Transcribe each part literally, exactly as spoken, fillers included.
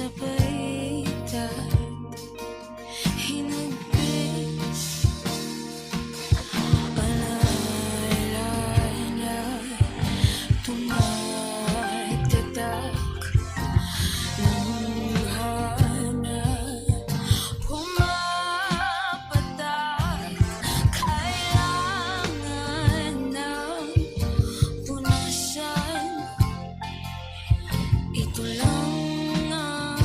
Paita, hinagpis, alaylay na, tumatatak, luha na, pumapatak, kailangan ng punasan. Ito lang ang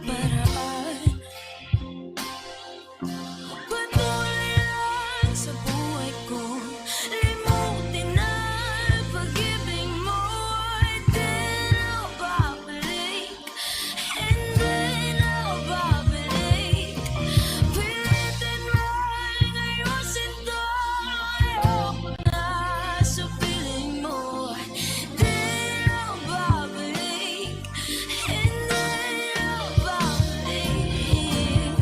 paraan. Patuloy lang sa buhay ko. Limutin na pag-ibig mo. Di na babalik. Hindi na babalik. Pilitin mo. Ayusin to. Ayoko na sa piling mo. Di na babalik. Hindi na babalik.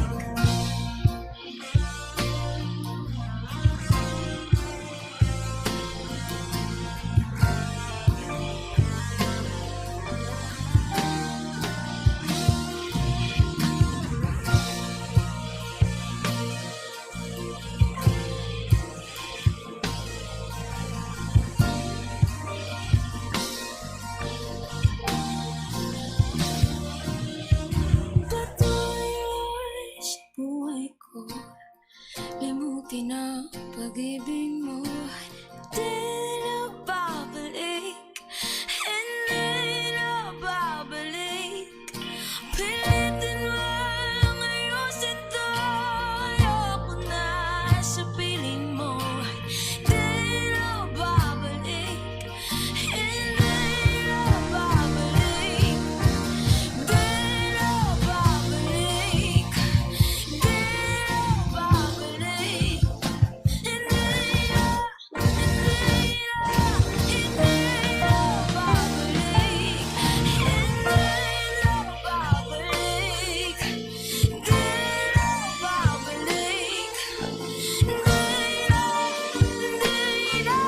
Patuloy sa buhay ko. Limutin ang pag-ibig mo. Di na babalik. Hindi na babalik. Pilitin mo lang ayusin to. Ayoko na sa piling mo. Di na babalik. Hindi na babalik. Di na babalik. Di na babalik. Hindi na, hindi na, hindi na babalik. Hindi na babalik. Hindi na babalik. Hindi na, hindi na,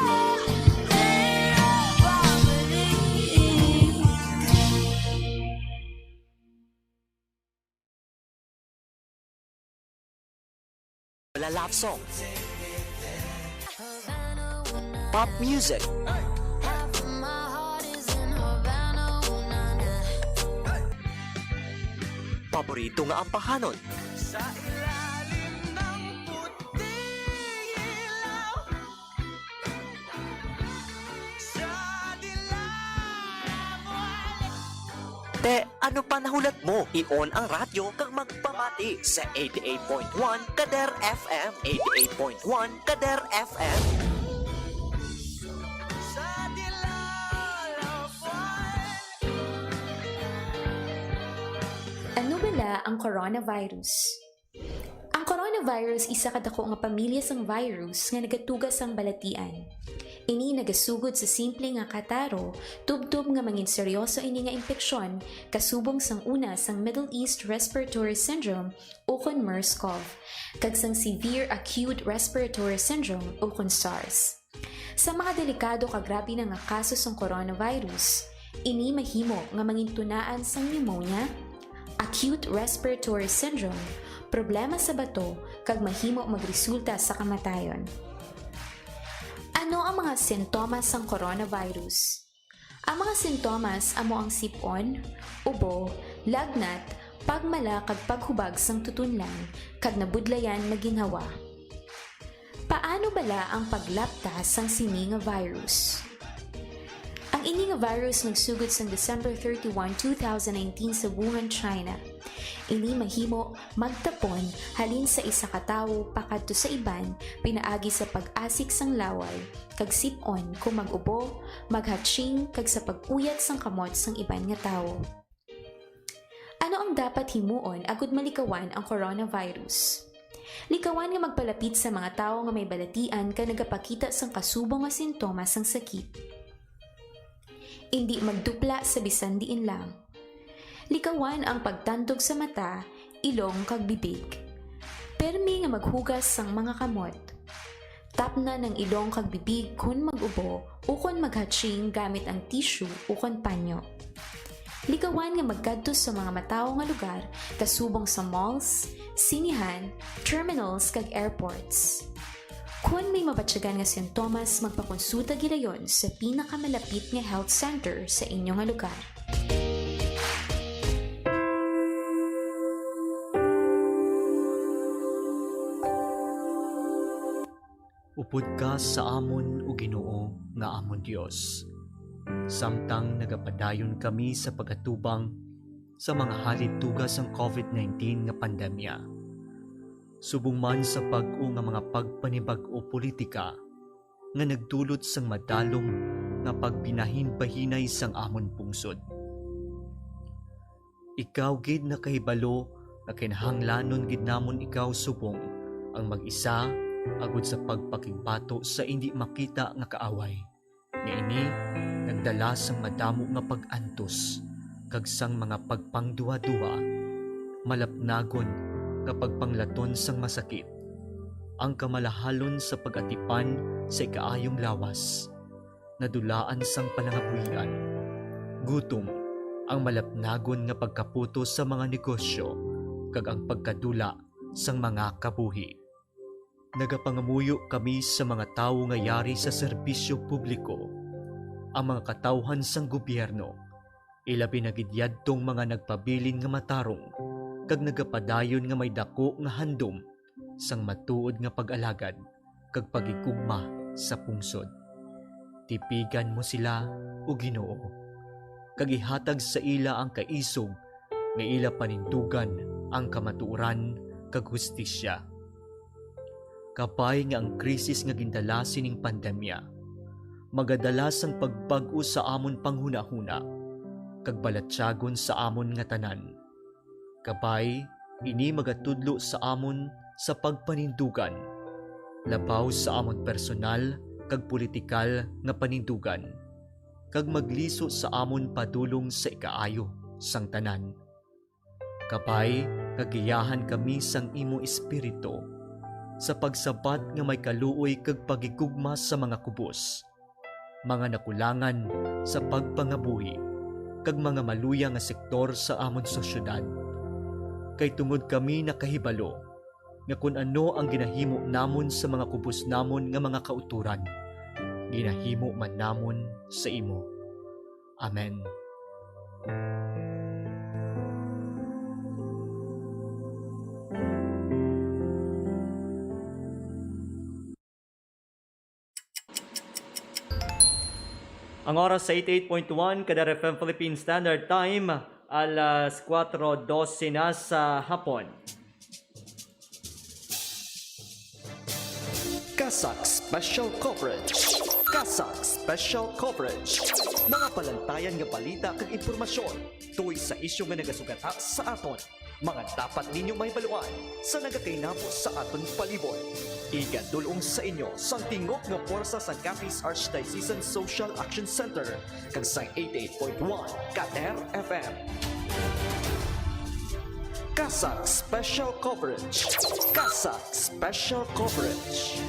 hindi na babalik. Wala love song. Pop music. Paborito nga ampahanon. Sa ilalim ng puting ilaw. Sa dilaw. Te, ano pa nahulat mo? I-on ang radyo kag magpamati sa eighty-eight point one Kader F M. Eighty-eight point one Kader F M. Sa dilaw. Ano bala ang coronavirus? Ang coronavirus isa ka dako nga pamilya sang virus nga nagatuga sang balatian. Ini nagasugod sa simple nga kataro, tubtob nga mangin seryoso ini nga impeksyon, kasubong sang una sang Middle East Respiratory Syndrome ukon MERS-CoV, kag sang Severe Acute Respiratory Syndrome ukon SARS. Sa mga delikado kag grabe na nga kaso sang coronavirus, ini mahimo nga mangintunaan sang pneumonia, acute respiratory syndrome, problema sa bato, kag mahimo magresulta sa kamatayon. Ano ang mga sintomas sang coronavirus? Ang mga sintomas amo ang sip-on, ubo, lagnat, pagmala kag paghubag sang tutunlan, kag nabudlayan nga ginhawa. Paano bala ang paglapta sang sini nga virus? Ang ini nga virus nagsugod sang December thirty-one, two thousand nineteen sa Wuhan, China. Ini mahimo magtapon halin sa isa ka tawo pakadto sa iban pinaagi sa pag-asik sang laway, kag sip-on kon mag-ubo, maghatching, kag sa pag-uyat sang kamot sang iban nga tawo. Ano ang dapat himuon agud malikawan ang coronavirus? Likawan nga magpalapit sa mga tawo nga may balatian kag nagapakita sang kasubong nga sintomas sang sakit. Indi magdupla sa bisan diin lang. Likawan ang pagtandog sa mata, ilong, kag bibig. Permi nga maghugas sang mga kamot. Tapnan ang ilong kag bibig kon mag-ubo ukon maghatching gamit ang tissue ukon panyo. Ligawan nga magkadto sa mga matawo nga lugar kasubong sa malls, sinihan, terminals, kag airports. Kon may mabatyagan nga sintomas, magpakonsulta gilayon sa pinakamalapit nga health center sa inyo nga lugar. Upod ka sa amon, O Ginoo, nga amon Dios, samtang nagapadayon kami sa pag-atubang sa mga halituga sang covid nineteen nga pandemya, subong man sa bag-o nga mga pagpanibag-o politika nga nagdulot sang madalom nga pagbinahinbahinay sang amon pungsod. Ikaw gid nakahibalo nga kinahanglanon gid namon ikaw subong ang mag-isa agod sa pagpakigbato sa indi makita nga kaaway, nga ini nagdala sang madamo nga pag-antos kag sang mga pagpangduhaduha, malapnagon nga pagpanglaton sang masakit, ang kamalahalon sa pag-atipan sa ikaayong lawas, nadulaan sang panangabuhian, gutom, ang malapnagon nga pagkaputos sa mga negosyo, kag ang pagkadula sang mga kabuhi. Nagapangamuyo kami sa mga tawo nga yari sa serbisyo publiko, ang mga katawhan sang gobyerno, ilabi na gid yadtong mga nagpabilin nga matarong kag nagapadayon nga may daku nga handom sang matuod nga pag-alagad kag paghigugma sa pungsod. Tipigan mo sila, O Ginoo, kag ihatag sa ila ang kaisog nga ila panindugan ang kamatuoran kag hustisya. Kabay nga ang krisis nga gindala sining pandemya magadala sang pagbag-o sa amon panghunahuna kag balatyagon sa amon nga tanan. Kabay, ini magatudlo sa amon sa pagpanindugan, labaw sa amon personal kag politikal nga panindugan, kag magliso sa amon padulong sa ikaayo sang tanan. Kabay, nga giyahan kami sang imo Espiritu, sa pagsabat nga may kaluoy kag paghigugma sa mga kubos, mga nakulangan sa pagpangabuhi, kag mga maluya nga sektor sa amon sosyedad. Kay tungod kami nakahibalo nga kon ano ang ginahimo namon sa mga kubos namon nga mga kautoran, ginahimo man namon sa imo. Amen. Ang oras sa eighty-eight point one Kadar F M Philippine Standard Time, alas kuwatro dose na sa hapon. CASAC Special Coverage. CASAC Special Coverage. Mga palantayan nga balita kag impormasyon tungod sa isyu nga nagasugata sa aton. Mga dapat ninyo mahibaluan sa nagakainabo sa aton palibot. Igadul-ong sa inyo sang tingog nga pwersa sang Capiz Archdiocesan Social Action Center kag sang eighty-eight point one Kader F M. CASAC Special Coverage. CASAC Special Coverage.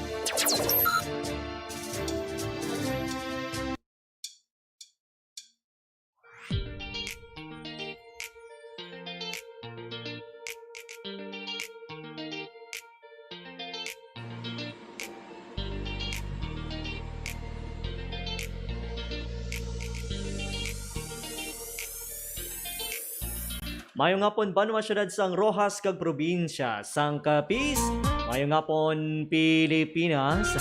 Maayong hapon, banwa, syudad sang Roxas, kag probinsya sang Capiz. Maayong hapon, Pilipinas.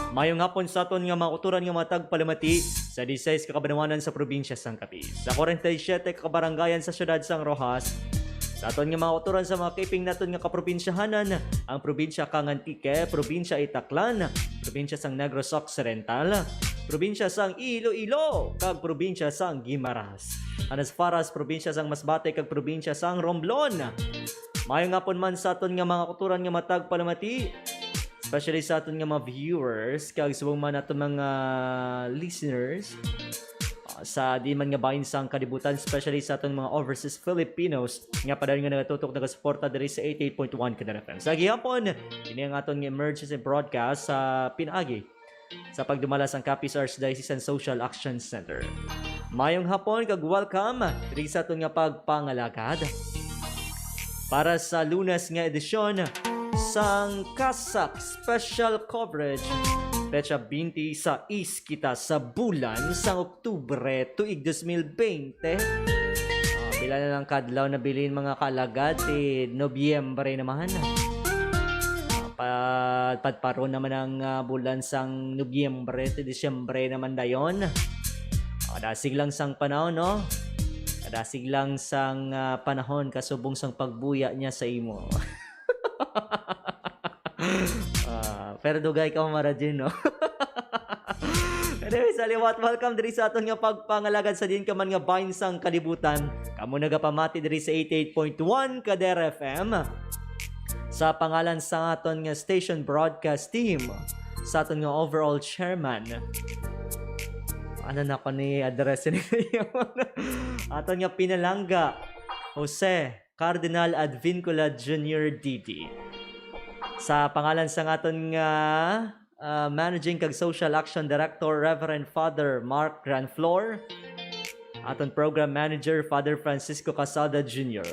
Maayong hapon sa aton nga mga kautoran nga mga tagpalamati sa disisais ka kabanwanan sa probinsya sang Capiz, sa forty-seven ka kabarangayan sa syudad sang Roxas, sa aton nga mga kautoran sa mga kaiping naton nga kaprobinsyahanan, ang probinsya kang Antique, probinsya Itaclan, probinsya sang Negros Occidental, probinsya sang Iloilo, kag probinsya sang Guimaras. And as far as probinsya sang Masbate kag probinsya sang Romblon. Maayong hapon man sa aton nga mga kautoran nga matag palamati, especially sa aton nga mga viewers, kag subong man aton mga listeners, ah, sa di man nga bahin sang kalibutan, especially sa aton mga overseas Filipinos nga padayon nga nagatutok, nagasuporta diri sa eighty-eight point one Kadar F M. Sa gihapon, ini ang aton nga emergency broadcast sa pinaagi sa pagdumala sang Capiz Archdiocesan Social Action Center. Mayong hapon kag welcome diri sa aton nga pagpangalagad para sa Lunes nga edisyon sang CASAC Special Coverage. Petsa twenty-sais kita sa bulan sang Oktubre tuig dos mil bente. Ah, pila na lang kadlaw na bilin, mga kaalagad, ti Nobyembre naman. Ah, pa-, padparon naman ang, ah, bulan sang Nobyembre, ti Disyembre naman dayon. Ah, dasig lang sang panahon, no? Dasig lang sang, ah, panahon kasubong sang pagbuya niya sa imo. Ah, pero dugay ka, Mara Jean, no? Anyway, sa liwat, welcome diri sa aton nga pagpangalagad sa diin ka man nga bahin sang kalibutan. Kamo nagapamati diri sa eighty-eight point one Kader F M. Sa pangalan sa aton nga station broadcast team, sa aton nga overall chairman, ano na ko ni address ni aton nga pinalangga, Jose Cardinal Advincula Junior D D. Sa pangalan sa aton nga, ah, Managing kag Social Action Director, Reverend Father Mark Granflor, aton Program Manager, Father Francisco Casada Junior,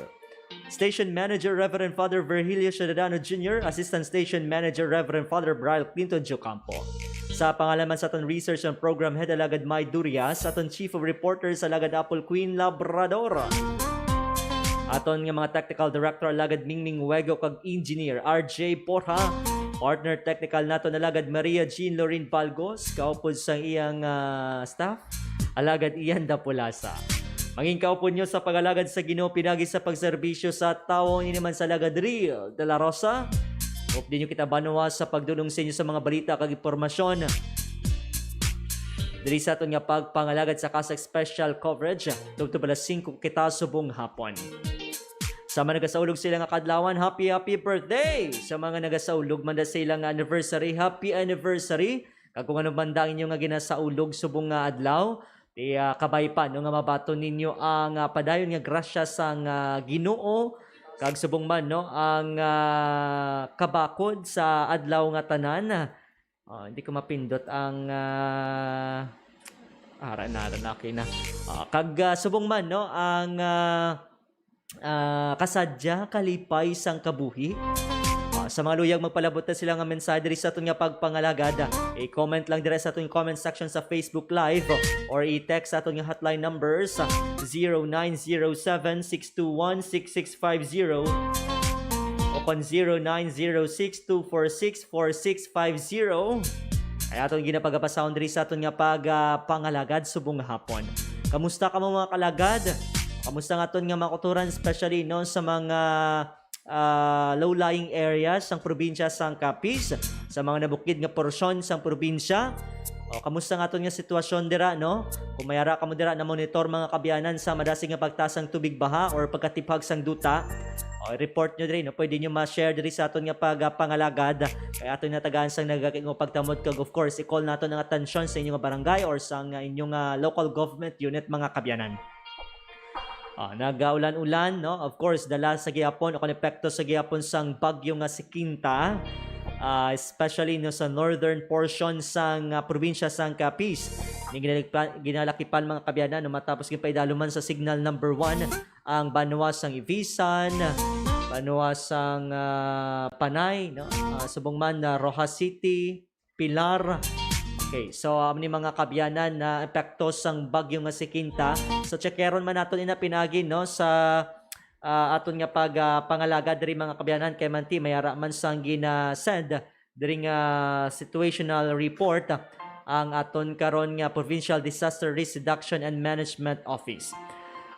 Station Manager, Reverend Father Virgilio Ciudadano Junior, Assistant Station Manager, Reverend Father Brian Clinton Jocampo. Sa pangalan man sa aton Research and Program Head, Alagad May Durias, aton Chief of Reporters, Alagad Apple Queen Labrador. Aton nga mga Technical Director, Alagad Mingming Wego, kag Engineer R J Porha. Partner Technical naton, Alagad Maria Jean Lorraine Balgos, kaupod sang iyang, ah, staff, Alagad Ian Dapulasa. Mangin kaupod nyo sa pag-alagad sa Ginoo pinagi sa pagserbisyo sa tawo, ini man sa Alagad Real de la Rosa. Updi nyo kita banwa sa pagdulong sa inyo sa mga balita kag impormasyon diri sa aton nga pagpangalagad sa CASAC Special Coverage, tubtob alas singko kita subong hapon. Sa mga nagasaulog sila nga kadlawan, happy, happy birthday! Sa mga nagasaulog man da sa ila nga anniversary, happy anniversary! Kag kung ano man da ang inyo nga ginasaulog subong nga adlaw, ti, ah, kabay pa, no, nga mabaton ninyo ang, ah, padayon nga grasya sang, ah, Ginoo, kag subong man, no, ang, ah, kabakod sa adlaw nga tanan. Ah, hindi ko mapindot ang, ah, ara na, ara na, okay na. Ah, kag, ah, subong man, no, ang, ah, ah, kasadya, kalipay sang kabuhi. Ah, sa mga luyag magpalabot na sila nga mensahe diri sa aton nga pagpangalagad, ah, i-comment lang diri sa aton comment section sa Facebook Live or i-text sa aton nga hotline numbers, ah, zero nine zero seven six two one six six five zero o kon zero nine zero six two four six four six five zero. Ay aton ginapagapasahon diri sa aton nga pag, ah, pangalagad subong nga hapon. Kamusta kamo, mga kalagad? Kamusta ang aton nga mga kautoran, especially, no, sa mga, ah, low-lying areas sang probinsya sang Capiz, sa mga nabukid nga porsyon sang probinsya? O, kamusta ang aton nga sitwasyon dira, no? Kung may ara kamo dira na monitor, mga kaabyanan, sa madasig nga pagtaas sang tubig baha or pagkatiphag sang duta, o, report nyo diri, no? Pwede nyo ma-share diri sa aton nga pag, ah, pangalagad. Kay aton natagaan sang nagakig nga pagtamod, kag of course, i-call naton ang atensyon sa inyo nga barangay or sa nga inyo nga local government unit, mga kaabyanan. Ah, nagaulan-ulan, no? Of course, dala sa gihapon o kon epekto sa gihapon sang bagyo nga si Quinta, ah, especially, no, sa northern portion sang, ah, probinsya sang Capiz. Ni ginalakipan, ginalakipan, mga kaabyanan, no, matapos ginpaidaluman sa signal number one ang banwa sang Ivisan, banwa sang, ah, Panay, no? Ah, subong man na Roxas City, Pilar. Okay, so, um, ni mga kaabyanan na epekto sang bagyo nga si Quinta. So, checkeron man naton ina pinagi, no, sa, ah, aton nga pag, ah, pangalagad diri, mga kaabyanan, kay manti may ara man sang gina-send diri nga situational report ang aton karon nga Provincial Disaster Risk Reduction and Management Office.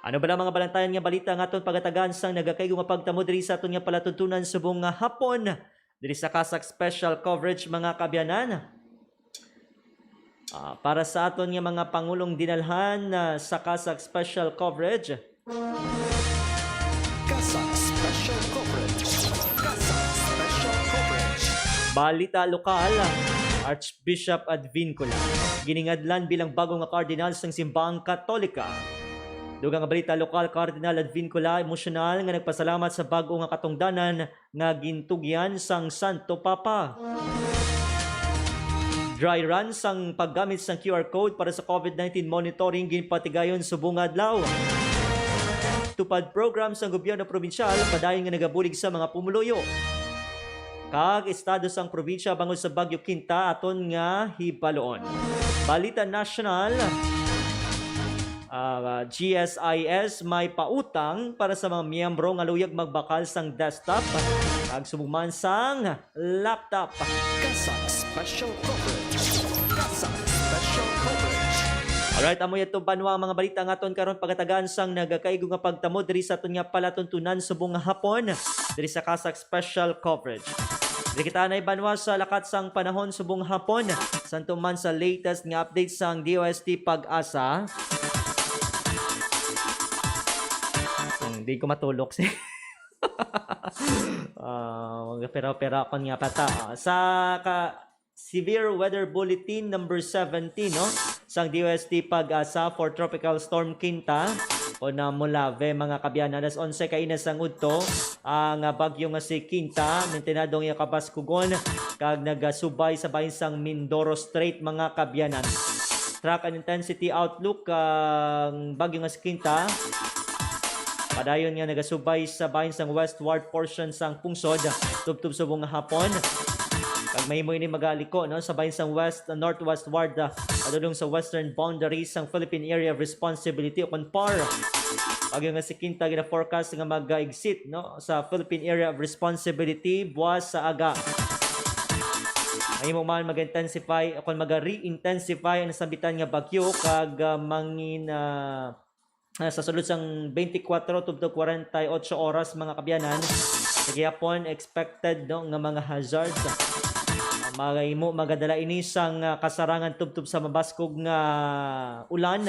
Ano bala mga balantayan nga balita nga aton pagatagan sang nagakaigo nga pagtamo diri sa aton nga palatuntunan subong nga hapon diri sa CASAC Special Coverage, mga kaabyanan? Ah, para sa aton nga mga pangulong dinalhan, ah, sa CASAC Special Coverage. CASAC Special Coverage. CASAC Special Coverage. Balita lokal, Archbishop Advincula giningadlan bilang bago nga kardinal sang Simbahang Katolika. Dugang nga balita lokal, Cardinal Advincula emosyonal nga nagpasalamat sa bago nga katungdanan nga gintugyan sang Santo Papa. Dry run sang paggamit sang Q R code para sa COVID nineteen monitoring ginpatigayon subong nga adlaw. Tupad program sang gobyerno probinsyal padayon nga nagabulig sa mga pumuluyo. Kag estado sang probinsya bangod sa Bagyo Quinta aton nga hibaluon. Balita nasyonal, ah, G S I S may pautang para sa mga miyembro nga luyag magbakal sang desktop kag subong man sang laptop. CASAC Special Coverage. CASAC Special Coverage. Alright, amo yato banwa ang mga balita nga aton karon pagatagan sang nagakaigo nga pagtamo diri sa aton nga palatuntunan subong nga hapon diri sa CASAC Special Coverage. Diri kita anay banwa sa lakat sang panahon subong hapon. Samtang man sa latest nga update sang D O S T PAGASA. Hmm, di ko matulog si Ah, mga pera-pera kon nga pata. Ah, sa ka Severe Weather Bulletin number seventeen, no? Sang D O S T PAGASA for Tropical Storm Quinta. O na Molave, mga kabyanan, alas onse kaina sang udto, ang, ah, bagyo nga si Quinta, mintinado ang iya kabaskugon, kag nagasubay sa bahin sang Mindoro Strait, mga kabyanan. Track and intensity outlook, ang bagyo nga si Quinta, padayon nga nagasubay sa bahin sang westward portion sang pungsod, tubtob subong nga hapon. Kag mahimo ini magaliko, no, sa bahin sang west, northwestward, ah, padulong sa western boundary sang Philippine Area of Responsibility o kon PAR. Bagyo nga si Quinta gina-forecast nga mag-exit, no, sa Philippine Area of Responsibility buwas sa aga. Mahimo man mag-intensify o kon mag-re-intensify ang nasambitan nga bagyo kag, ah, mangin, ah, ah, sa sulod sang twenty-four tubtob forty-eight oras, mga kabyanan. Sa gihapon, expected, no, nga mga hazards. Ah, mahimo magadala ini sang, ah, kasarangan tubtob sa mabaskog nga ulan.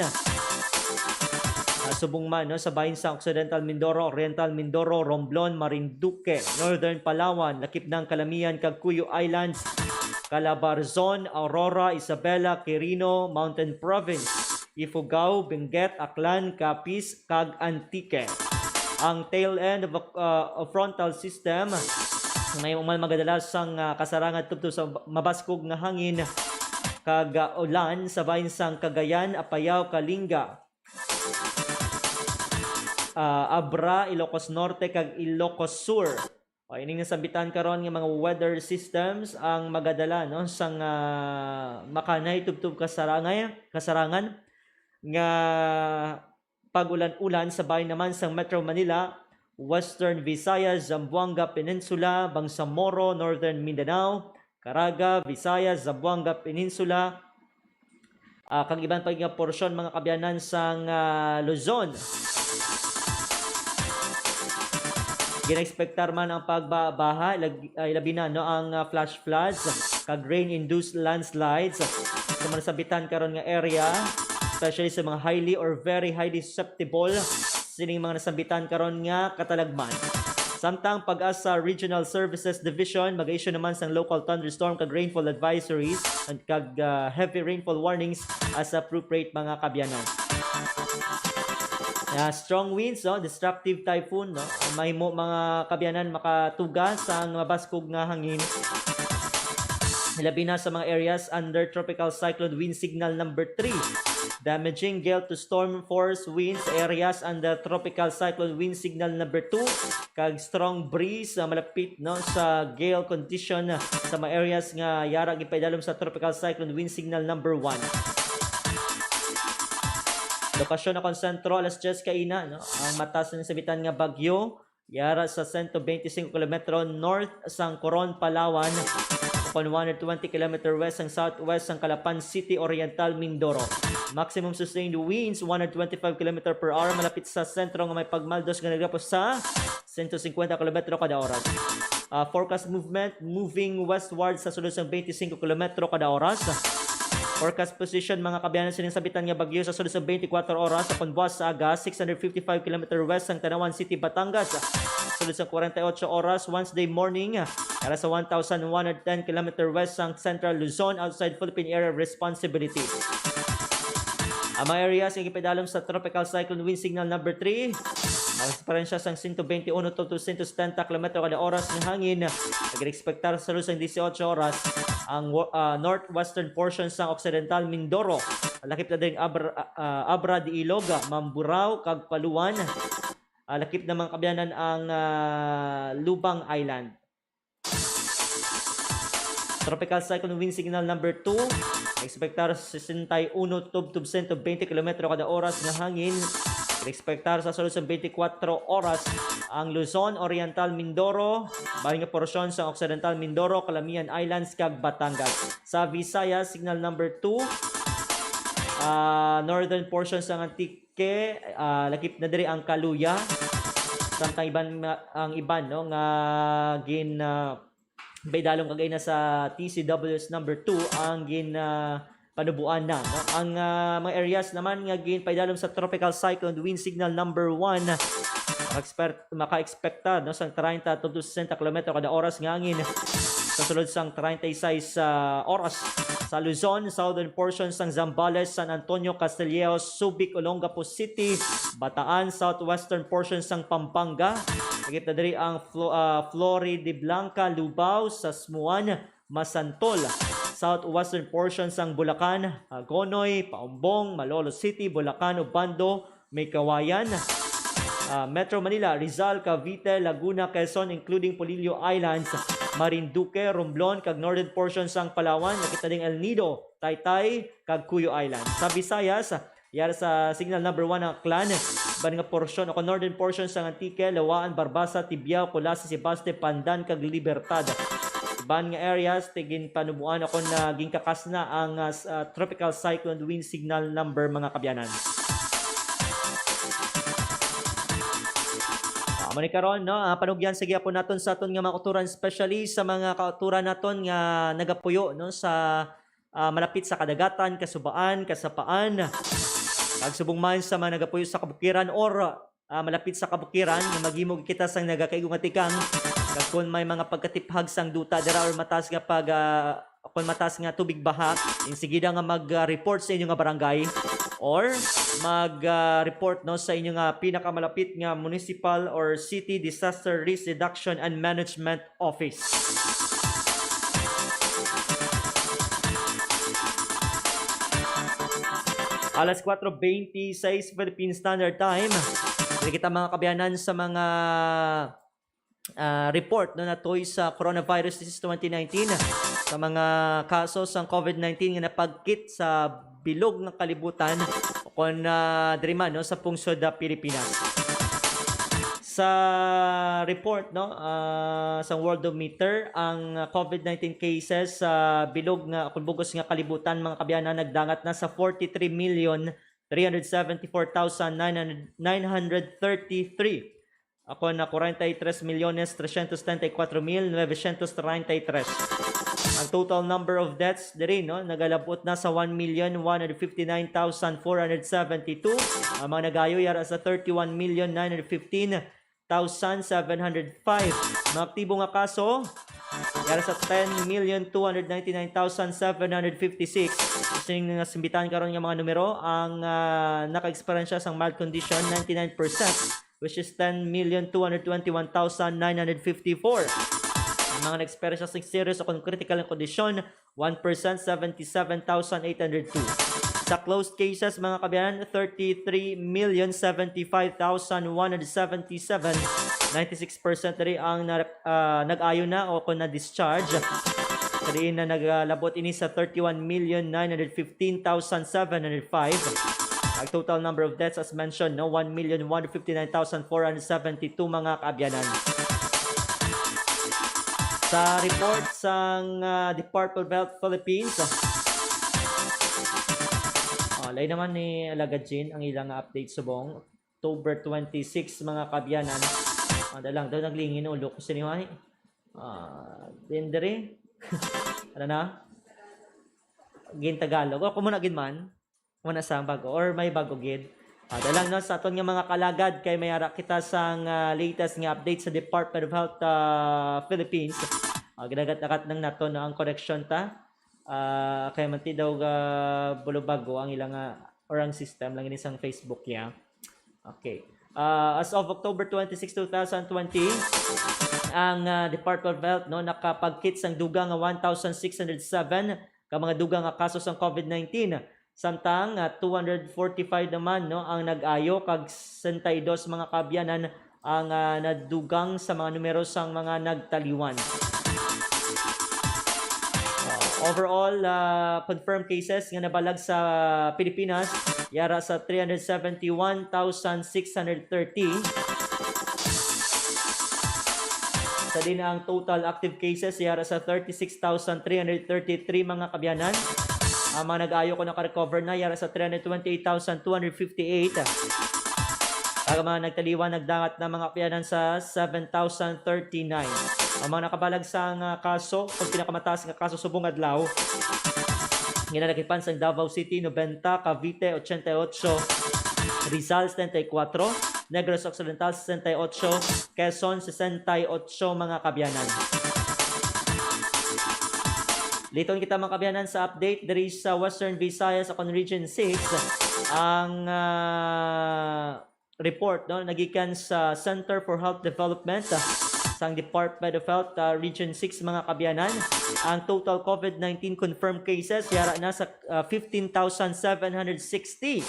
Ah, subong man, no, sa bahin sa Occidental Mindoro, Oriental Mindoro, Romblon, Marinduque, Northern Palawan, lakip ng Calamian kag Cuyo Islands, Calabarzon, Aurora, Isabela, Quirino, Mountain Province, Ifugao, Benguet, Aklan, Capiz, kag Antique. Ang tail end of, uh, of frontal system may umal magadala sang, uh, kasarangan tubtob sa mabaskog nga hangin kag, uh, ulan sa bahin sang Cagayan, Apayao, Kalinga, uh, Abra, Ilocos Norte, kag Ilocos Sur. O, ining nasambitan karon nga mga weather systems ang magadala, no, sang, ah, makanay tubtob kasarangay, kasarangan nga pag-ulan-ulan sa bahin naman sang Metro Manila, Western Visayas, Zamboanga Peninsula, Bangsamoro, Northern Mindanao, Caraga, Visayas, Zamboanga Peninsula, ah, kag iban pa nga porsyon, mga kabyanan, sang, ah, Luzon. Ginaekspektar man ang pagbaha, lag-, ay, labi na, no, ang, ah, flash floods kag rain-induced landslides sa mga nasambitan karon nga area, especially sa mga highly or very highly susceptible sining mga nasambitan karon nga katalagman. Samtang PAGASA Regional Services Division mag-issue naman sang local thunderstorm kag rainfall advisories and kag, ah, heavy rainfall warnings as appropriate, mga kabyanan. Ah, strong winds, no, destructive typhoon, no, mahimo, mga kabyanan, makatuga sang mabaskog nga hangin. Labi na sa mga areas under Tropical Cyclone Wind Signal number three. Damaging gale to storm force winds areas under Tropical Cyclone Wind Signal number two, kag strong breeze, ah, malapit, no, sa gale condition sa mga areas nga yara gipaidalom sa Tropical Cyclone Wind Signal number one. Lokasyon na konsentro alas diyes kaina, no, ang mataas nga nasambitan nga bagyo. Yara sa sento bente singko kilometro north sang Coron, Palawan, ukon one hundred twenty kilometer west sang southwest sang Calapan City, Oriental Mindoro. Maximum sustained winds, one hundred twenty-five kilometer per hour, malapit sa sentro nga may pagmaldos nga nagdapos sa sento singkwenta kilometro kada oras. Ah, forecast movement, moving westward sa sulod sang bente singko kilometro kada oras. Forecast position, mga kabyanan, sining nasambitan nga bagyo sa sulod sa twenty-four oras, sa buwas sa aga, six hundred fifty-five kilometer west sang Tanauan City, Batangas. Sulod sa forty-eight oras, Wednesday morning, yara sa one thousand one hundred ten kilometer west sang Central Luzon, outside Philippine Area of Responsibility. Ang mga areas nga gipadalom sa Tropical Cyclone Wind Signal number three, ang diperensya sang sento bente uno to sento setenta kilometro kada oras nga hangin, nag-expectar sa sulod sang disiotso oras. ang wa-, ah, northwestern portion sang Occidental Mindoro. Lakip na diri ang Abra, ah, Abra de Ilog, Mamburao, kag Paluan. Ah, lakip na, mga kaabyanan, ang, ah, Lubang Island. Tropical Cyclone Wind Signal number two. Expectar sesenta y uno tub-, tub-, sento twenty kilometro kada oras nga hangin. Expectar sa sulod sang twenty-four oras ang Luzon, Oriental Mindoro, bahin nga porsyon sang Occidental Mindoro, Calamian Islands, kag Batangas. Sa Visayas, signal number two, ah, northern portion sang Antique, ah, lakip na diri ang Caluya. Samtang iban ma-, ang iban, no, nga gin, ah, paidalom kag na sa T C W S number two ang gin, ah, panubuan na, no? Ang, ah, mga areas naman nga gin paidalom sa Tropical Cyclone Wind Signal number one, maka-expert-, maka-expecta, no, sang treinta to sesenta kilometro kada oras nga hangin sa sulod sang treinta y seis, ah, oras. Sa Luzon, southern portion sang Zambales, San Antonio, Castillejos, Subic, Olongapo City, Bataan, southwestern portion sang Pampanga, lakip na diri ang Flo-, ah, Floridablanca, Lubao, Sasmuan, Masantol, southwestern portion sang Bulacan, Hagonoy, Paumbong, Malolos City, Bulacan, Obando, May Kawayan, ah, Metro Manila, Rizal, Cavite, Laguna, Quezon, including Polillo Islands, Marinduque, Romblon, kag northern portion sang Palawan, lakip na diri ang El Nido, Taytay, kag Cuyo Island. Sa Visayas, yara sa signal number one ang Aklan, iban nga porsyon o kon northern portion sang Antique, Laua-an, Barbaza, Tibiao, Culasi, Sebaste, Pandan, kag Libertad. Iban nga areas, ti ginpanubuan o kon, ah, ginkakas na ang, ah, s-, ah, Tropical Cyclone Wind Signal number, mga kaabyanan. Ah, amo ni karon, no? Ah, panugyan sa gihapon naton sa aton nga mga kauturan, especially sa mga kauturan naton nga nagapuyo, no, sa, ah, malapit sa kadagatan, kasubaan, kasapaan, kag subong man sa mga nagapuyo sa kabukiran or, ah, malapit sa kabukiran, nga maghimo kita sang nagakaigo nga tikang. Kag kon may mga pagkatiphag sang duta dira or mataas nga pag, ah, kon mataas nga tubig baha, insigida nga mag, ah, report sa inyo nga barangay or mag, ah, report, no, sa inyo nga pinakamalapit nga municipal or city disaster risk reduction and management office. Alas kuwatro bente y seis Philippine Standard Time. Diri kita, mga kaabyanan, sa mga, ah, report, no, natoy sa coronavirus disease twenty nineteen, sa mga kaso sang COVID nineteen nga napagkit sa bilog nga kalibutan, o kon, ah, diri man, no, sa pungsod, ah, Pilipinas. Sa report, no, ah, sa Worldometer, ang COVID nineteen cases sa bilog nga, o kon bug-os nga kalibutan, mga kaabyanan, nagdangat na sa forty-three million three hundred seventy-four thousand nine hundred, nine hundred thirty-three. Ako na forty-three milyones trescientos treinta y cuatro mil novecientos treinta y tres. Ang total number of deaths diri, no, nagalabot na sa one million one hundred fifty-nine thousand four hundred seventy-two. Ang mga nagayo yara sa thirty-one million nine hundred fifteen thousand seven hundred five. Mga aktibo nga kaso yara sa ten million two hundred ninety-nine thousand seven hundred fifty-six. Sining nasimbitan karon nga mga numero, ang, ah, naka-eksperyensya sang mild condition, ninety-nine percent, which is ten million two hundred twenty-one thousand nine hundred fifty-four. Ang mga nag-eksperyensya sang serious o kon critical nga kondisyon, one percent, seventy-seven thousand eight hundred two. Sa closed cases, mga kaabyanan, thirty-three million seventy-five thousand one hundred seventy-seven, ninety-six percent diri ang na-, ah, nag-ayo na o kon na-discharge. Sa diin na nagalabot ini sa thirty-one million nine hundred fifteen thousand seven hundred five. Ang total number of deaths, as mentioned, no, one million one hundred fifty-nine thousand four hundred seventy-two, mga kaabyanan. Sa report sang, ah, Department of Health Philippines, ah, lain naman ni Alagad Jean ang ilang update subong October twenty-six, mga kaabyanan. Ah, dalang daw naglingin ulo ko sini, ay. Ah, din diri. Ano na? Gin Tagalog. O, kamo na gid man. Wala sang bago or may bago gid. Ah, dalang, no, sa aton nga mga kalagad kay may ara kita sang, ah, latest nga update sa Department of Health, ah, Philippines. Ah, ginagat-agat lang nato, no, ang correction ta. Ah, kay manti daw ga bulubago ang ilang, ah, or ang system lang ini sang Facebook niya. Okay. Ah, as of October twenty-six, two thousand twenty, ang, ah, Department of Health, no, nakapagkit sang dugang nga one thousand six hundred seven ka mga dugang nga kaso sang COVID nineteen. Samtang, ah, two hundred forty-five naman, no, ang nag-ayo, kag sesenta y dos mga kaabyanan ang, ah, nadugang sa mga numero sang mga nagtaliwan. Ah, overall, ah, confirmed cases nga nabalag sa Pilipinas, yara sa three hundred seventy-one thousand six hundred thirty. Sa din ang total active cases, yara sa thirty-six thousand three hundred thirty-three mga kaabyanan. Ang mga nag-ayo kag naka-recover na, yara sa three hundred twenty-eight thousand two hundred fifty-eight. Ang mga nagtaliwan, nagdangat na mga kaabyanan sa seven thousand thirty-nine. Ang mga nakabalag sang, ah, kaso, kag pinakamataas nga kaso subong adlaw, ginalakipan sang Davao City, nobenta, Cavite, ochenta y ocho, Rizal, setenta y cuatro, Negros Occidental, sesenta y ocho, Quezon, sesenta y ocho mga kaabyanan. Liton kita mga kaabyanan sa update diri sa Western Visayas, akon Region six. Ang, ah, report, no, nagikan sa Center for Health Development, ah, sang Department of Health, ah, Region six, mga kaabyanan. Ang total COVID nineteen confirmed cases, yara na sa, ah, fifteen thousand seven hundred sixty.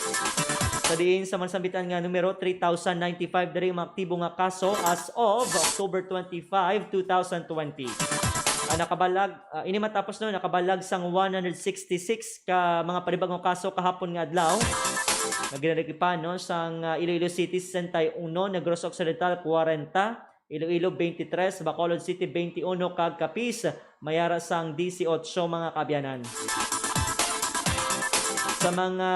Sa diin sa mga nasambitan nga numero, three thousand ninety-five diri ang mga aktibo nga kaso as of October twenty-five, two thousand twenty. Ang nakabalag, ah, ini matapos, no, nakabalag sang one hundred sixty-six ka mga panibag-ong kaso kahapon nga adlaw. Nga ginalakipan, no, sang, ah, Iloilo City, sesenta y uno, Negros Occidental, kwarenta, Iloilo, twenty-three, Bacolod City, twenty-uno, kag Capiz, may ara sang dieciocho mga kaabyanan. Sa mga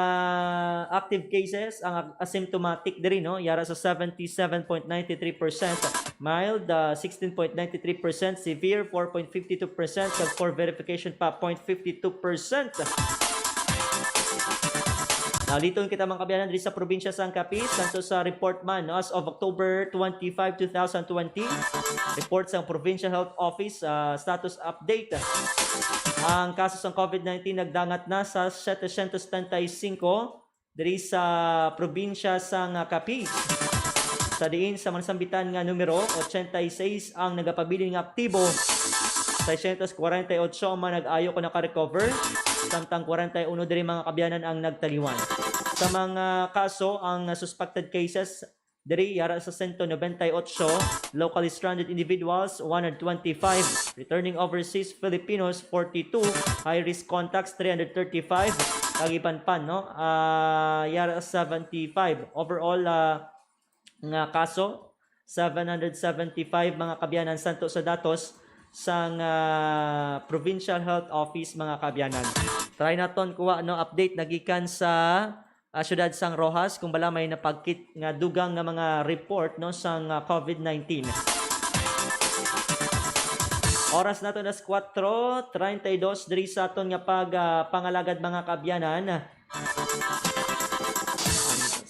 active cases, ang asymptomatic diri, no, yara sa seventy-seven point nine three percent, mild, ah, sixteen point nine three percent, severe, four point fifty two percent, kag for verification pa, point fifty two percent. Naliton kita, mga kaabyanan, diri sa probinsya sang Capiz, santo sa report man, no, as of October twenty-five, two thousand twenty, report sang Provincial Health Office, ah, status update. Ang kaso sang COVID nineteen nagdangat na sa setecientos setenta y cinco diri sa probinsya sang, ah, Capiz. Sa diin sa mga nasambitan nga numero, ochenta y seis ang nagapabilin nga aktibo, seiscientos cuarenta y ocho ang mga nag-ayo kag naka-recover, samtang kwarenta y uno diri, mga kaabyanan, ang nagtaliwan. Sa mga kaso, ang, ah, suspected cases diri yara sa sento nobenta y ocho, locally stranded individuals, one hundred twenty-five, returning overseas Filipinos, forty-two, high-risk contacts, three hundred thirty-five, kag iban pa, no? Ah, yara sa seventy-five. Overall, ah, nga kaso, seven hundred seventy-five, mga kaabyanan, santo sa datos sang, ah, Provincial Health Office, mga kaabyanan. Try naton kuha, no, update nagikan sa, ah, siyudad sang Roxas, kung bala may napagkit nga dugang nga mga report, no, sang, ah, COVID nineteen. Oras nato nas kuwatro treinta y dos diri sa aton nga pag, ah, pangalagad, mga kaabyanan.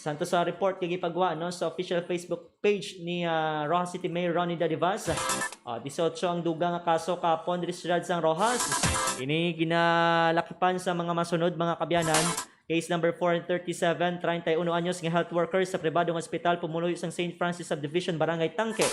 Santo sa report nga gipagwa, no, sa official Facebook page ni, ah, Roxas City Mayor Ronnie Dadivas. Ah, dieciocho ang dugang nga kaso kahapon diri sa siyudad sang Roxas. Ini ginalakipan sa mga masunod, mga kaabyanan. Case number four and thirty-seven, treinta y uno anyos nga health worker sa pribado nga ospital pumuluyo sang Saint Francis Subdivision, Barangay Tangke.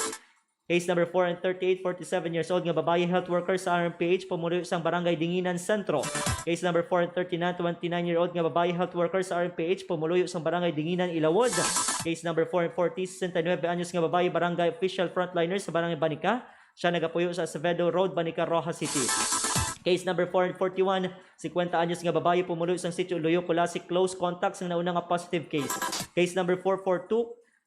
Case number four and thirty-eight, forty-seven years old nga babayi health worker sa R M P H, pumuluyo sang Barangay Dinginan Centro. Case number four and thirty-nine, twenty-nine year old nga babayi health worker sa R M P H, pumuluyo sang Barangay Dinginan, Ilawod. Case number four and forty, sesenta y nuebe anyos nga babayi, barangay official frontliner sa Barangay Banica. Siya nagapuyo sa Acevedo Road, Banica, Roxas City. Case number four and forty-one, cincuenta anyos nga babayi, pumuluyo sang sitio Luyo, Culasi, close contact sang nauna nga positive case. Case number four four two,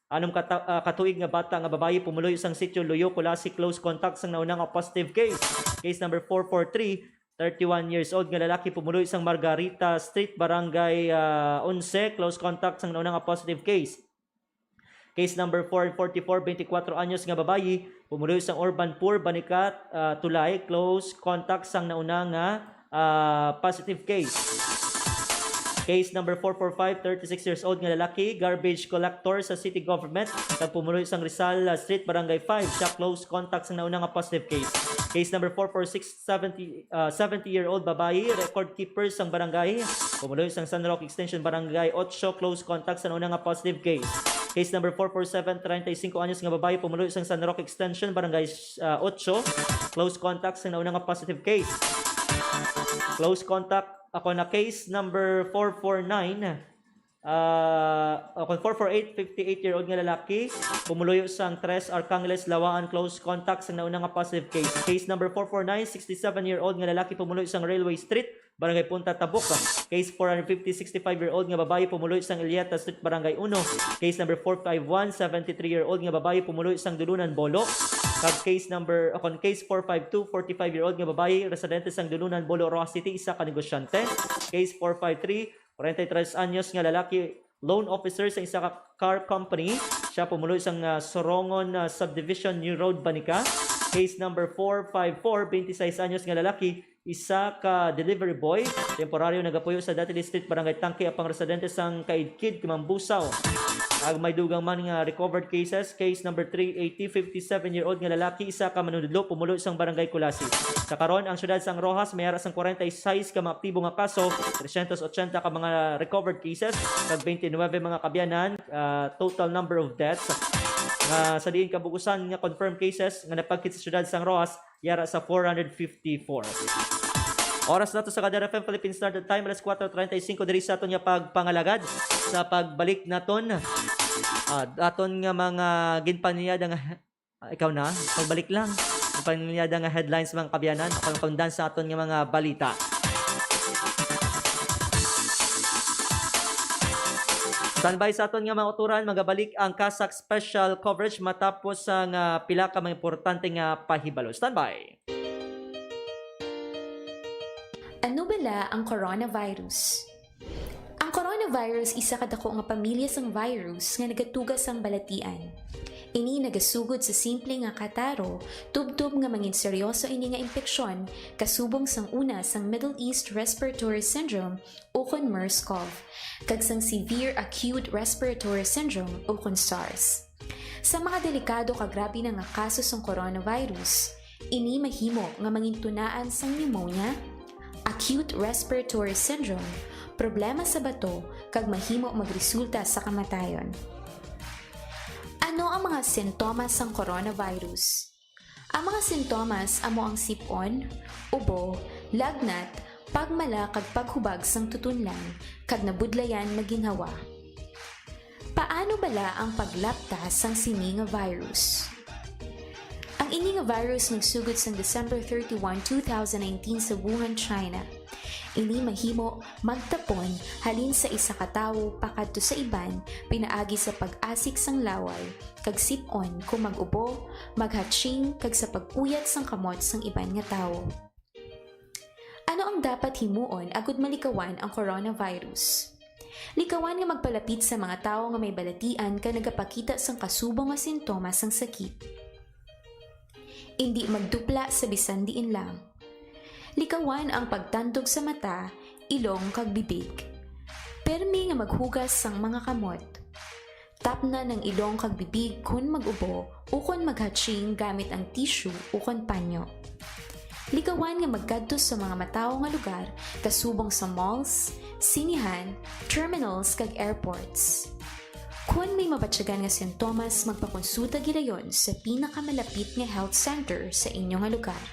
anom ka ta-, ah, ka tuig nga bata nga babayi, pumuluyo sang sitio Luyo, Culasi, close contact sang nauna nga positive case. Case number four four three, thirty-one years old nga lalaki, pumuluyo sang Margarita Street, Barangay, ah, onse, close contact sang nauna nga positive case. Case number four forty-four, twenty-four anyos nga babayi, pumuluyo sang Urban Poor, Banicat, ah, Tulay, close contact sang nauna nga, ah, positive case. Case number four four five, thirty-six years old nga lalaki, garbage collector sa city government, kag pumuluyo sang Rizal, ah, Street, Barangay five. Siya close contact sang nauna nga positive case. Case number four four six, seventy, ah, seventy-year-old babayi, record keeper sang barangay, pumuluyo sang San Roque Extension, Barangay Ocho, close contact sa nauna nga positive case. Case number four four seven, treinta y cinco anyos nga babayi pumuluyo sang San Roque Extension, Barangay, ah, Ocho. Close contact sang nauna nga positive case. Close contact, ako na case number four four nine. Ah, ako, four four eight, fifty-eight-year-old nga lalaki, pumuluyo sang Tres Arcángeles, Lawaan, close contact sang nauna nga positive case. Case number four four nine, sixty-seven-year-old nga lalaki, pumuluyo sang Railway Street, Barangay Punta Tabuk. Case four hundred fifty, sixty-five-year-old nga babayi, pumuluyo sang Ilieta Street, Barangay Uno. Case number four five one, seventy-three-year-old nga babayi, pumuluyo sang Dulunan, Bolo. Kag case number, o kon case four five two, forty-five-year-old nga babayi, residente sang Dulunan, Bolo, Roxas City, isa ka negosyante. Case four five three, forty-three anyos nga lalaki, loan officer sa isa ka car company. Siya pumulo sang, ah, Sorongon, ah, Subdivision, New Road, Banica. Case number four five four, twenty-six anyos nga lalaki, isa ka delivery boy, temporaryo nagapuyo sa Dati Street, Barangay Tangke, apang residente sang Kaidkid, Mambusaw. Ag may dugang man nga recovered cases, case number three eighty, fifty-seven-year-old nga lalaki, isa ka manunudlo, pumulo sang Barangay Culasi. Sa karon, ang siyudad sang Roxas may ara sang forty-six ka mga aktibo nga kaso, trescientos ochenta ka mga recovered cases, kag twenty-nine mga kaabyanan, ah, total number of deaths nga sa diin kabugusan nga confirmed cases nga napagkit sa siyudad sang Roxas, yara sa four hundred fifty-four. Oras nato sa Kadar F M Philippine Standard Time, alas kuwatro treinta y cinco diri sa aton nga pagpangalagad sa pagbalik naton. Ah, aton nga mga ginpaniada nga, ah, ikaw na, pagbalik lang. Ginpaniada nga headlines, mga kaabyanan, apan pangdan sa aton nga mga balita. Standby sa aton nga mga uturan, magabalik ang CASAC special coverage matapos ang, ah, pila ka mga importante nga pahibalo. Standby. Ano bala ang coronavirus? Ang coronavirus isa ka dako nga pamilya sang virus nga nagatuga sang balatian. Ini nagasugod sa simple nga kataro, tubtob nga mangin seryoso ini nga impeksyon, kasubong sang una sang Middle East Respiratory Syndrome ukon MERS-CoV, kag sang Severe Acute Respiratory Syndrome ukon SARS. Sa mga delikado kag grabe na nga kaso sang coronavirus, ini mahimo nga mangintunaan sang pneumonia, acute respiratory syndrome, problema sa bato, kag mahimo magresulta sa kamatayon. Ano ang mga sintomas sang coronavirus? Ang mga sintomas amo ang sip-on, ubo, lagnat, pagmala kag paghubag sang tutunlan, kag nabudlayan nga ginhawa. Paano bala ang paglapta sang sini nga virus? Ang ini nga virus nagsugod sang December thirty-one, two thousand nineteen sa Wuhan, China. Ini mahimo magtapon halin sa isa ka tawo pakadto sa iban pinaagi sa pag-asik sang laway, kag sip-on kon mag-ubo, maghatching, kag sa pag-uyat sang kamot sang iban nga tawo. Ano ang dapat himuon agud malikawan ang coronavirus? Likawan nga magpalapit sa mga tawo nga may balatian kag nagapakita sang kasubong nga sintomas sang sakit. Indi magdupla sa bisan diin lang. Likawan ang pagtandog sa mata, ilong, kag bibig. Permi nga maghugas sang mga kamot. Tapnan ang ilong kag bibig kon mag-ubo ukon maghatching gamit ang tissue ukon panyo. Likawan nga magkadto sa mga matawo nga lugar, kasubong sa malls, sinihan, terminals, kag airports. Kon may mabatyagan nga sintomas, magpakonsulta gilayon sa pinakamalapit nga health center sa inyo nga lugar.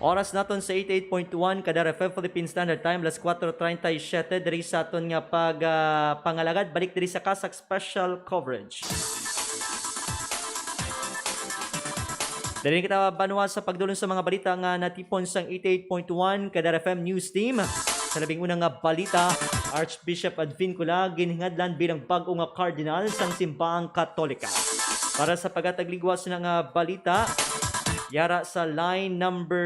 Oras naton sa eighty-eight point one Kadar F M Philippine Standard Time, alas kuwatro treinta y siete diri sa aton nga pag, ah, pangalagad. Balik diri sa CASAC Special Coverage. Diri kita banwa sa pagdulong sa mga balita nga natipon sang eighty-eight point one Kadar F M News Team. Sa labing una nga balita, Archbishop Advincula ginhingadlan bilang bag-o nga kardinal sang Simbahang Katolika. Para sa paghatag ligwas na nga balita, yara sa line number,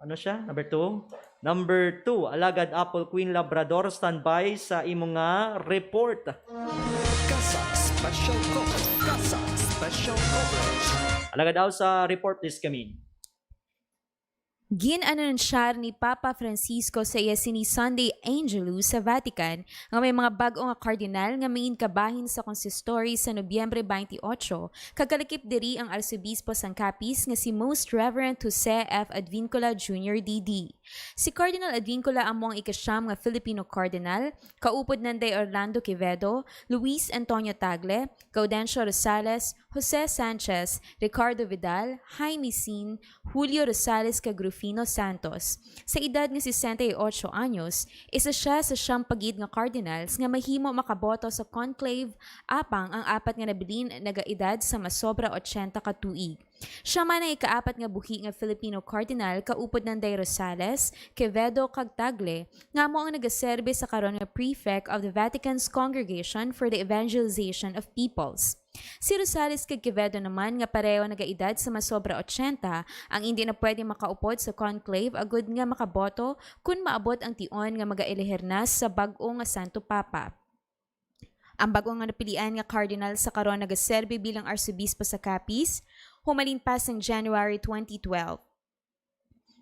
ano siya? Number two? Number two, Alagad Apple Queen Labrador, standby sa imo nga report. CASAC Special Coverage. CASAC Special Coverage. Alagad Apple, sa report list kami. Gin-anunsyar ni Papa Francisco sa iya sini Sunday Angelus sa Vatican nga may mga bag-o nga kardinal nga manginkabahin sa konsistoryo sa Nobyembre twenty-eight, kag kalakip diri ang Arsobispo sang Capiz nga si Most Reverend Jose F. Advincula Junior D D. Si Cardinal Advincula amo ang ikasyam nga Filipino Cardinal, kaupod nanday Orlando Quevedo, Luis Antonio Tagle, Gaudencio Rosales, Jose Sanchez, Ricardo Vidal, Jaime Sin, Julio Rosales kag Rufino Santos. Sa edad nga sesenta y ocho anyos, isa siya sa siyam pa gid nga cardinals nga mahimo makaboto sa conclave, apang ang apat nga nabilin nagaedad sa masobra ochenta ka tuig. Siya man ang ikaapat nga buhi nga Filipino cardinal, kaupod nanday Rosales, Quevedo, kag Tagle, nga amo ang nagaserbi sa karon nga prefect of the Vatican's Congregation for the Evangelization of Peoples. Si Rosales kag Quevedo naman, nga pareho nagaedad sa masobra ochenta, ang indi na pwede makaupod sa conclave agud nga makaboto kun maabot ang tion nga magaelehir na sa bag-o nga Santo Papa. Ang bag-o nga napilian nga cardinal sa karon nagaserbi bilang arsobispo sa Capiz, humalin pa sang January twenty twelve.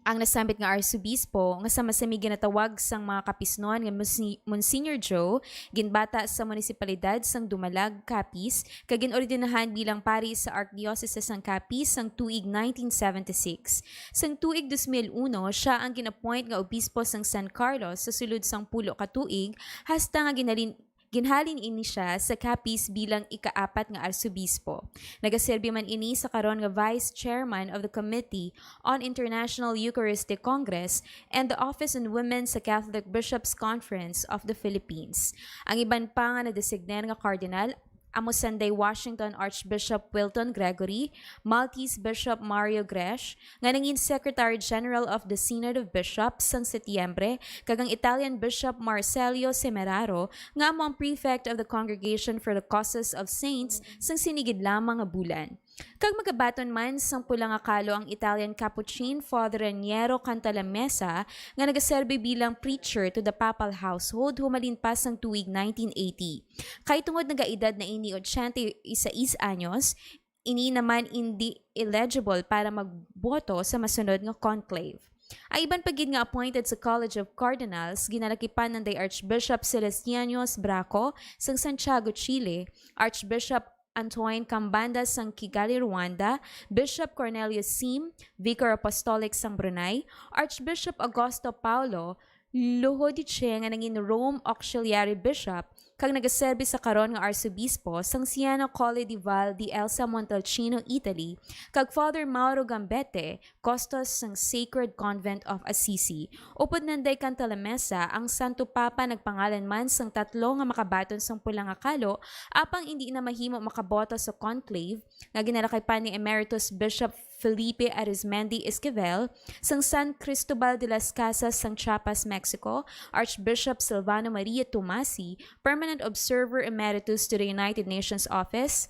Ang nasambit nga arsobispo, nga sama-sami ginatawag sang mga Capiznon nga Monsi-, Monsignor Joe, ginbata sa munisipalidad sang Dumalag, Capiz, kag gin-ordinahan bilang pari sa Archdiocese sang Capiz sang tuig nineteen seventy-six. Sang tuig dos mil uno, siya ang gin-appoint nga obispo sang San Carlos sa sulod sang pulo ka tuig, hasta nga ginhalin Ginhalin ini siya sa Capiz bilang ikaapat nga arsobispo. Nagaserbi man ini sa karon nga Vice Chairman of the Committee on International Eucharistic Congress and the Office on Women sa Catholic Bishops' Conference of the Philippines. Ang iban pa nga nadesignar nga cardinal amo sanday Washington Archbishop Wilton Gregory, Maltese Bishop Mario Gresh, nga nangin Secretary General of the Synod of Bishops sang Setyembre, kag ang Italian Bishop Marcello Semeraro, nga amo ang Prefect of the Congregation for the Causes of Saints sang sini gid lamang nga bulan. Kag magabaton man sang pula nga kalo ang Italian Capuchin Father Raniero Cantalamessa, nga nagaserbi bilang preacher to the papal household humalin pa sang tuig nineteen eighty. Kay tungod nagaedad na ini ochenta y seis anyos, ini naman indi eligible para magboto sa masunod nga conclave. Ang iban pa gid nga appointed sa College of Cardinals, ginalakipan nanday Archbishop Celestiano Braco sang Santiago, Chile, Archbishop Antoine Cambanda sang Kigali, Rwanda, Bishop Cornelius Sim, Vicar Apostolic sang Brunei, Archbishop Augusto Paulo Luhudice nga nangin Rome Auxiliary Bishop kag nagaserbi sa karon nga Arsobispo sang Siena Colle di Val di Elsa Montalcino, Italy, kag Father Mauro Gambete, kustos sang Sacred Convent of Assisi. Upod nanday Cantalamessa, ang Santo Papa nagpangalan man sang tatlo nga makabaton sang pula nga kalo, apang indi na mahimo makaboto sa conclave, nga ginalakipan ni Emeritus Bishop Felipe Arizmendi Esquivel, sang San Cristobal de las Casas sang Chiapas, Mexico, Archbishop Silvano Maria Tomasi, Permanent Observer Emeritus to the United Nations Office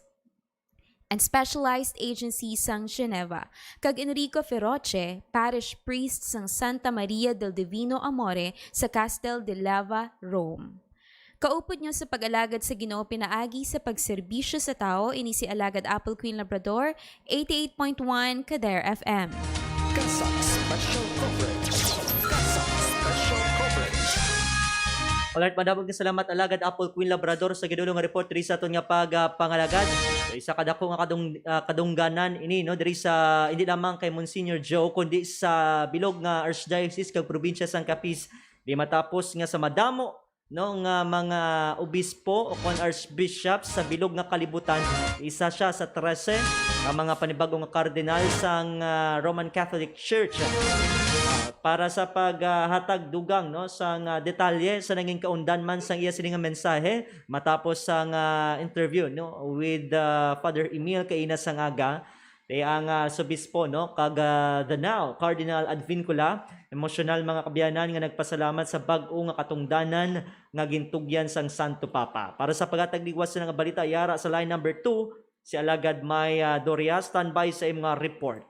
and Specialized Agency sang Geneva, kag Enrico Feroce, Parish Priest sang Santa Maria del Divino Amore sa Castel de Lava, Rome. Kaupod nyo sa pag-alagad sa Ginoo pinaagi sa pagserbisyo sa tawo, ini si Alagad Apple Queen Labrador, eighty-eight point one Kader F M. CASAC Special Coverage. CASAC Special Coverage. Alright, madamo nga salamat, Alagad Apple Queen Labrador, sa gidulong nga report diri sa aton nga pagpangalagad. Sa isa ka dako nga kadung-, ah, kadungganan ini, no, diri sa, hindi lamang kay Monsignor Joe, kundi sa bilog nga Archdiocese kag probinsya sang Capiz, di matapos nga sa madamo, no, nga mga obispo o kon archbishop sa bilog nga kalibutan, isa siya sa trese nga mga panibago nga kardinal sang, ah, Roman Catholic Church. Ah, para sa paghatag dugang, no, sang, ah, detalye sa nangin kaundan man sang iya sini nga mensahe matapos sang, ah, interview, no, with, ah, Father Emil kaina sang aga, Ti ang, ah, Arsobispo, no, kag, ah, the now Cardinal Advincula, emosyonal, mga kaabyanan, nga nagpasalamat sa bag-o nga katungdanan nga gintugyan sang Santo Papa. Para sa paghatag liwat sa mga balita, yara sa line number two, si Alagad May, ah, Doria, standby sa imo nga report.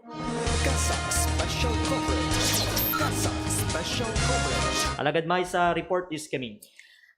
CASAC Special Coverage. CASAC Special Coverage. Alagad May, sa report is kami.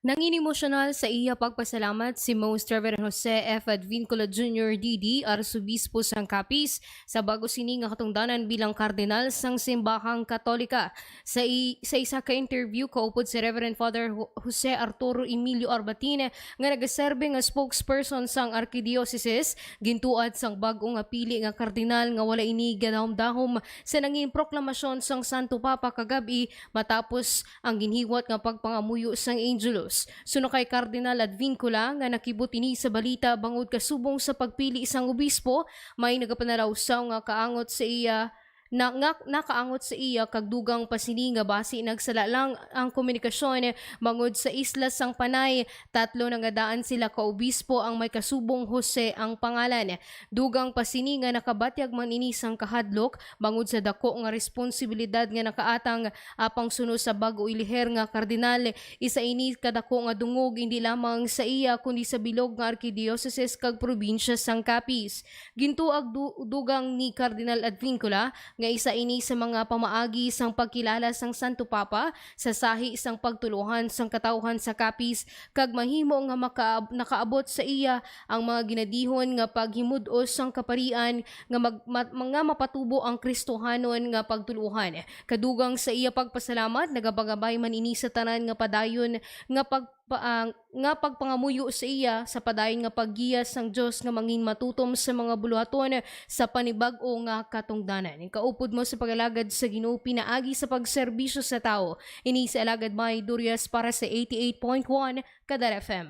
Nangin emosyonal sa iya pagpasalamat si Most Reverend Jose F. Advincula Junior D D, Arsobispo sang Capiz, sa bago sini nga katungdanan bilang Kardinal sang Simbahang Katolika. Sa, i- sa isa ka interview, kaupod si Reverend Father Ho- Jose Arturo Emilio Arbatin nga nagaserbe nga spokesperson sang Arkidiocese, gintuad sang bag-o nga pili nga kardinal nga wala ini gadahom-dahom sa nangin proklamasyon sang Santo Papa kagab-i matapos ang ginhiwat nga pagpangamuyo sang Angelus. Suno kay Cardinal Advincula nga nakibot ini sa balita bangod kasubong sa pagpili sang obispo, may nagapanalawsaw nga kaangot sa iya na nga nakaangot sa iya kag dugang pa sini nga basi nagsala lang ang komunikasyon bangod sa isla sang Panay. Tatlo na nga daan sila ka obispo ang may kasubong Jose ang pangalan. Dugang pa sini nga nakabatyag man ini sang kahadlok bangod sa dako nga responsibilidad nga nakaatang apang suno sa bag-o iliher nga kardinal. Isa ini ka dako nga dungog indi lamang sa iya kundi sa bilog nga arkidioseses kag probinsya sang Capiz. Gintuag du- dugang ni Cardinal Advincula nga isa ini sa mga pamaagi sang pagkilala sang Santo Papa sa sahi sang pagtuluhan sang katawhan sa Capiz kag mahimo nga makaab- nakaabot sa iya ang mga ginadihon nga paghimud-os sang kaparian nga mag- ma- nga mapatubo ang Kristohanon nga pagtuluhan. Kadugang sa iya pagpasalamat, nagapagabay man ini sa tanan nga padayon nga pag pa- ah, nga pagpangamuyo sa iya sa padayon nga paggiya sang Dios nga mangin matutom sa mga buluhaton sa panibag-o nga katungdanan. Kaupod mo sa pagalagad sa Ginoo pinaagi sa pagserbisyo sa tawo. Ini si Alagad May Durias para sa eighty-eight point one Kadar F M.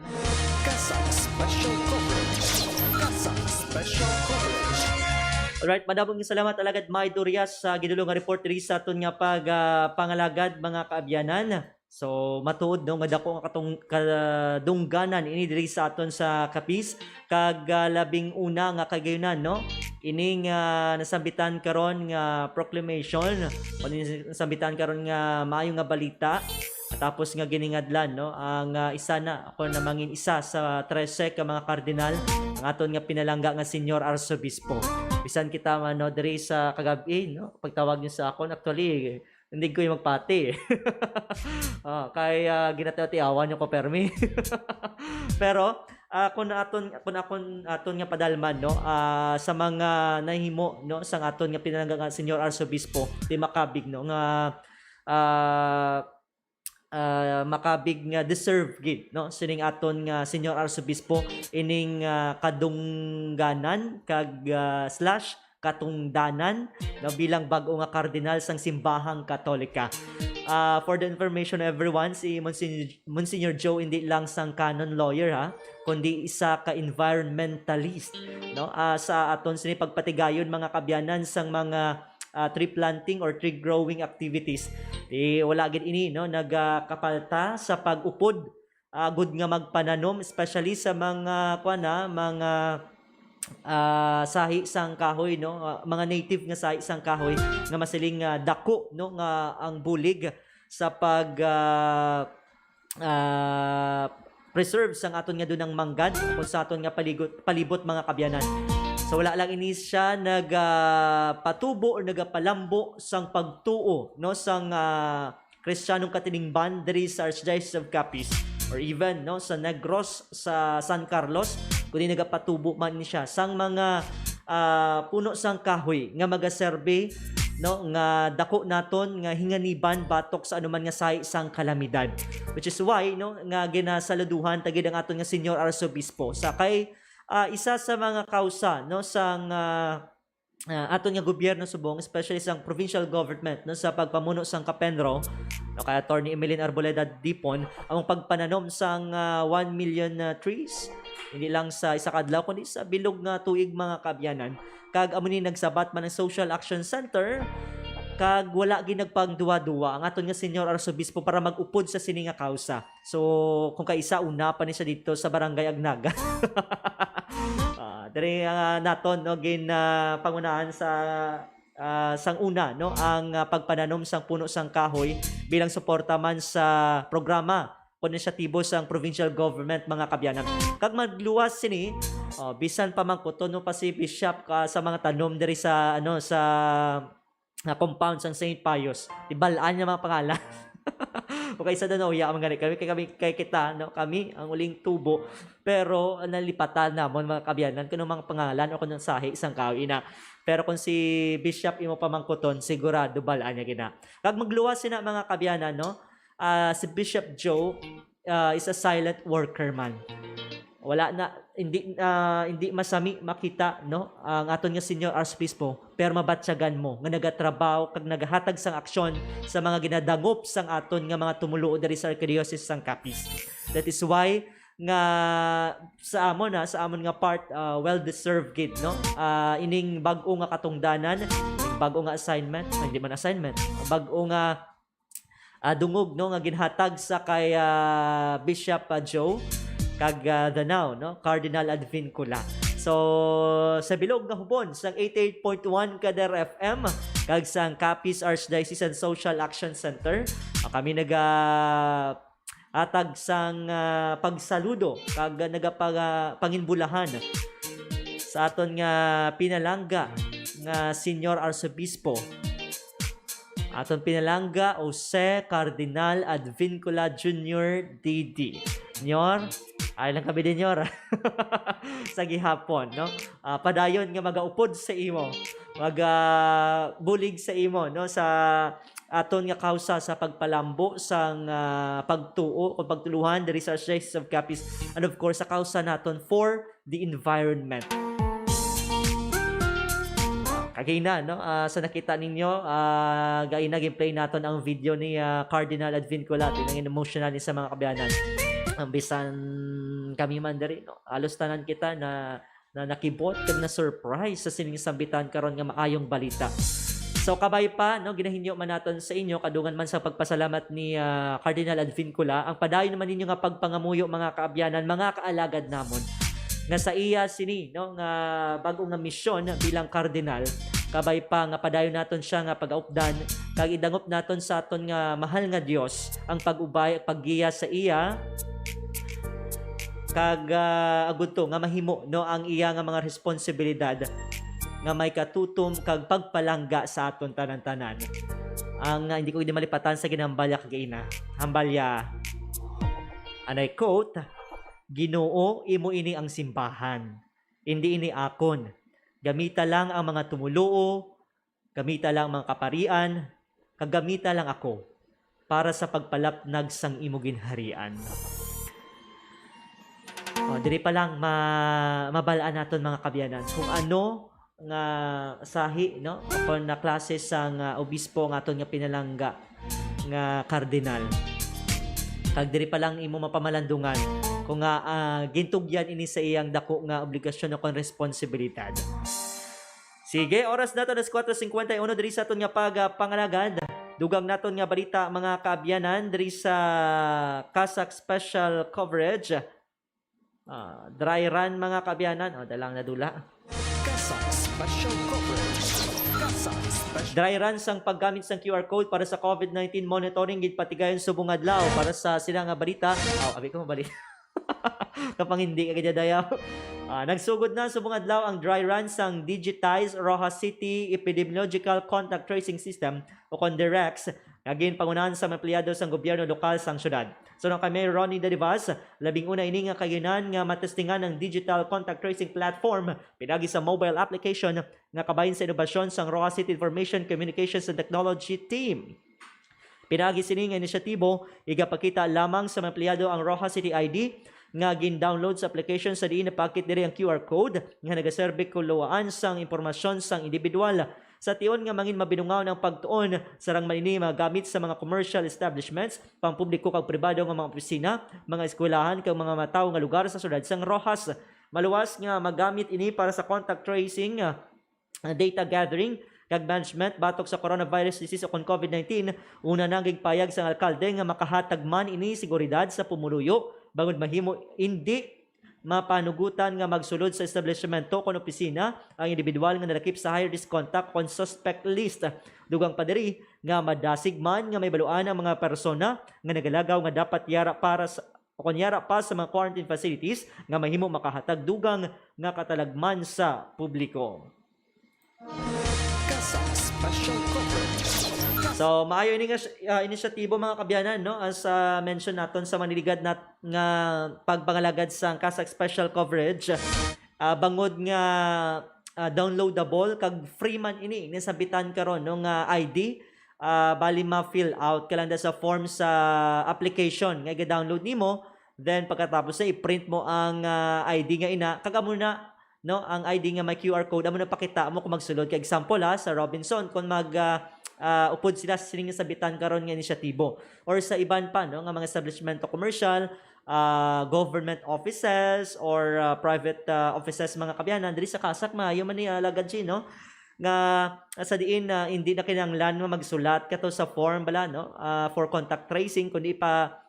CASAC Special Coverage. CASAC Special Coverage. Alright, madamong salamat, Alagad May Durias, sa gidulong nga report diri sa aton nga pag, ah, pangalagad, mga kaabyanan. So, matuod, no, nga dako nga katong kadungganan ini diri sa aton sa Capiz, kag, ah, labing una nga kagayunan, no, ining, ah, nasambitan karon nga proclamation, o ining nasambitan karon nga maayo nga balita, tapos nga giningadlan, no, ang, ah, isa na, ako na mangin isa sa trese ka mga kardinal, ang aton nga pinalangga nga Señor Arsobispo. Bisan kita man, no, diri sa kagab-i, no, pagtawag niyo sa akon, actually, hindi ko yung magpati. Ah, kay, ah, ginatiaw-tiawan niyo ko, permi. Pero, ah, kung aton, kung akon, aton nga padalman, no, ah, sa mga nahimo, no, sang aton nga pinalangga nga Señor Arsobispo, di makabig, no, nga, ah, ah, makabig nga deserve gid, no, sining aton nga Señor Arsobispo ining, ah, kadungganan kag, ah, slash katungdanan, no, bilang bag-o nga kardinal sang Simbahang Katolika. Ah, for the information of everyone, si Monsignor, Monsignor Joe hindi lang sang canon lawyer, ha, kundi isa ka environmentalist, no? Ah, sa aton sini pagpatigayon, mga kabyanan, sang mga, ah, tree planting or tree growing activities, di wala gid ini, no, nagakapalta sa pag-upod, ah, gud nga magpananom, especially sa mga, kuwan na, mga, ah, sahi sang kahoy, no? Ah, mga native nga sahi sang kahoy nga masiling, ah, dako, no, nga ang bulig sa pag, ah, ah, preserve sang aton nga dunang manggad o sa aton nga paligot, palibot, mga kabyanan. So, wala lang ini siya nagapatubo or nagapalambo sang pagtuo, no, sang, ah, Kristiyanong katilingban diri sa Archdiocese of Capiz, or even, no, sa Negros, sa San Carlos, kundi nagapatubo man ni siya sang mga, ah, puno sang kahoy nga magaserbi, no, nga dako naton nga hinganiban batok sa anuman nga sahi sang kalamidad. Which is why, no, nga ginasaluduhan ta gid ang aton nga Señor Arsobispo sa kay, ah, isa sa mga kausa, no, sang, ah, ah, aton nga gobyerno subong, especially sang provincial government, no, sa pagpamuno sang CAPENRO, no, kay Attorney Emeline Arboleda Dipon, ang pagpananom sang, ah, one million, ah, trees, hindi lang sa isa ka adlaw, kundi sa bilog nga tuig, mga kabyanan. Kag amo ni nagsabat man ang Social Action Center, kag wala gid nagpangduwa-duwa ang aton nga Señor Arsobispo para mag-upod sa sini nga kausa. So, kung kaisa, una pa ni siya dito sa Barangay Agnaga. Ah, diri, ah, naton, no, gin, ah, pangunahan sa, ah, sang una, no, ang, ah, pagpananom sang puno sang kahoy bilang suporta man sa programa o inisyatibo sang provincial government, mga kabyanan. Kag magluwas sini, oh, bisan pa man kutono pa si Bishop ka sa mga tanom diri sa, ano, sa nga compound sang Saint Pius. Di bal-an niya mga pangalan. Okay, sa Danoya, ang gani kami, kay kami, kay kita, no, kami ang uling tubo, pero nalipatan namon, mga kaabyanan, kung mga pangalan o kung sahi sang kawi na. Pero kung si Bishop imo pamangkuton, sigurado bal-an niya gina. Kag magluwas sina, mga kaabyanan, no? Ah, si Bishop Joe, ah, is a silent worker man. Wala na, hindi, ah, hindi masami makita, no, ang aton nga Senior Arsobispo, pero mabatyagan mo nga nagatrabaho kag nagahatag sang aksyon sa mga ginadangop sang aton nga mga tumuluo diri sa Archdiocese sang Capiz. That is why nga sa amon, ha, sa amon nga part, ah, well deserved gid, no? Ah, ining bag-o nga katungdanan, ining bag-o nga assignment, ay, hindi man assignment, bag-o nga, ah, dungog, no, nga ginhatag sa kay, ah, Bishop, ah, Joe kag, ah, the now, no, Cardinal Advincula. So, sa bilog nga hubon sang eighty-eight point one Kader F M kag sang Capiz Archdiocesan Social Action Center, ah, kami naga atag sang, ah, pagsaludo kag nagapaga-, panginbulahan sa aton nga pinalangga nga Senior Arsobispo. Aton pinalangga, Jose Cardinal Advincula Junior D D. Nyor, ay lang kami din, Nyor. Sa gihapon, no? Ah, padayon nga magaupod sa imo, magabulig sa imo, no? Sa aton nga kausa sa pagpalambo sang, ah, pagtuo o pagtuluhan diri sa Archdiocese of Capiz, and of course, sa kausa naton for the environment. Ah, kagina, no? Ah, sa nakita ninyo, ah, gaina gin-play naton ang video ni, ah, Cardinal Advincula. Tinangin emotional ni sa mga kaabyanan. Ang bisan kami man diri, no? Halos tanan kita na, na nakibot kag na-surprise sa sining sambitan karon nga maayong balita. So, kabay pa, no, ginahinyo man naton sa inyo, kadungan man sa pagpasalamat ni, ah, Cardinal Advincula, ang padayon naman ninyo nga pagpangamuyo, mga kaabyanan, mga kaalagad namon, nga sa iya sini, no, nga bag-o nga misyon bilang kardinal, kabay pa nga padayon naton siya nga pagaupdan, kag idangop naton sa aton nga mahal nga Dios ang pag-ubay, paggiya sa iya, kag, ah, agud to nga mahimo, no, ang iya nga mga responsibilidad nga may katutom kag pagpalangga sa aton tanan-tanan. Ang, ah, hindi ko gid malipatan sa ginahambal niya kag ina. Hambal niya, and I quote, "Ginoo, imo ini ang simbahan. Indi ini akon. Gamita lang ang mga tumuluo, gamita lang ang mga kaparian, kag gamita lang ako para sa pagpalapnag sang imo ginharian." O, diri pa lang ma-, mabal-an naton, mga kaabyanan, kung ano nga sahi, no? Kung na klase sang, ah, obispo nga aton nga pinalangga nga kardinal. Kag diri pa lang imo mapamalandungan kung nga, ah, gintugyan ini sa iyang dako nga obligasyon o kon responsibilidad. Sige, oras naton alas kuwatro singkwenta y uno diri sa aton nga pag-, ah, pangalagad. Dugang naton nga balita, mga kaabyanan, diri sa CASAC Special Coverage. Ah, dry run, mga kaabyanan. O, dalang nadula. CASAC Special Coverage. CASAC Special Dry run sang paggamit sang Q R code para sa COVID nineteen monitoring ginpatigayon subong adlaw. Para sa sila nga balita, aw, abi ko mabalik. Kapang hindi ka gid dayaw. Ah, nagsugod na subong adlaw ang dry run sang Digitize Roxas City Epidemiological Contact Tracing System o kon DIRECS nga ginpangunahan sa mga empleyado sang gobyerno lokal sang syudad. Suno kay Mayor Ronnie Dadivas, labing una ini nga kaayuhan nga matestingan ang digital contact tracing platform pinaagi sa mobile application nga kabahin sa inobasyon sang Roxas City Information Communications and Technology Team. Pinaagi sini nga inisyatibo, igapakita lamang sa mga empleyado ang Roxas City I D nga gin-download sa application, sa diin napaakit diri ang Q R code nga nagaserbi kuluwaan sang impormasyon sang individual. Sa tion nga mangin mabinungaw ang pagtuon, sarang man ini magamit sa mga commercial establishments, pampubliko kag pribado nga mga opisina, mga eskwelahan, kag mga matawo nga lugar sa syudad sang Roxas. Maluwas nga magamit ini para sa contact tracing, ah, data gathering, kag management batok sa coronavirus disease o kon COVID nineteen. Una na ang ginpahayag sang alkalde nga makahatag man ini seguridad sa pumuluyo bangod mahimo indi mapanugotan nga magsulod sa establishmento kon opisina ang individual nga nalakip sa high risk contact kon suspect list. Dugang pa diri nga madasig man nga mahibaluan ang mga persona nga nagalagaw nga dapat yara para sa, o kon yara pa sa mga quarantine facilities nga mahimo makahatag dugang nga katalagman sa publiko. CASAC Special Coverage. So, maayo ini nga, ah, inisyatibo, mga kabyanan, no? As, ah, mention naton sa mga niliwat nga pagpangalagad sang CASAC Special Coverage, ah, bangod nga, ah, downloadable kag free man ini, ini sambitan karon, no, nga I D, ah, bali ma-fill out ka lang da sa form sa application nga i-download nimo, then pagkatapos na i-print mo ang, ah, I D nga ina, kag amo na, no, ang I D nga may Q R code, amo na pakita mo kung magsulod. Kay example, ha, sa Robinson, kung mag, ah, ah, upod sila sa sining sambitan karon nga inisyatibo, or sa iban pa, no, nga mga establishmento commercial, ah, government offices, or, ah, private, ah, offices, mga kabyanan, diri sa CASAC, maayo man ni, ah, Alagad Jean, no, nga, ah, sa diin, ah, hindi na kinahanglan nga magsulat kato sa form bala, no, ah, for contact tracing, kundi pa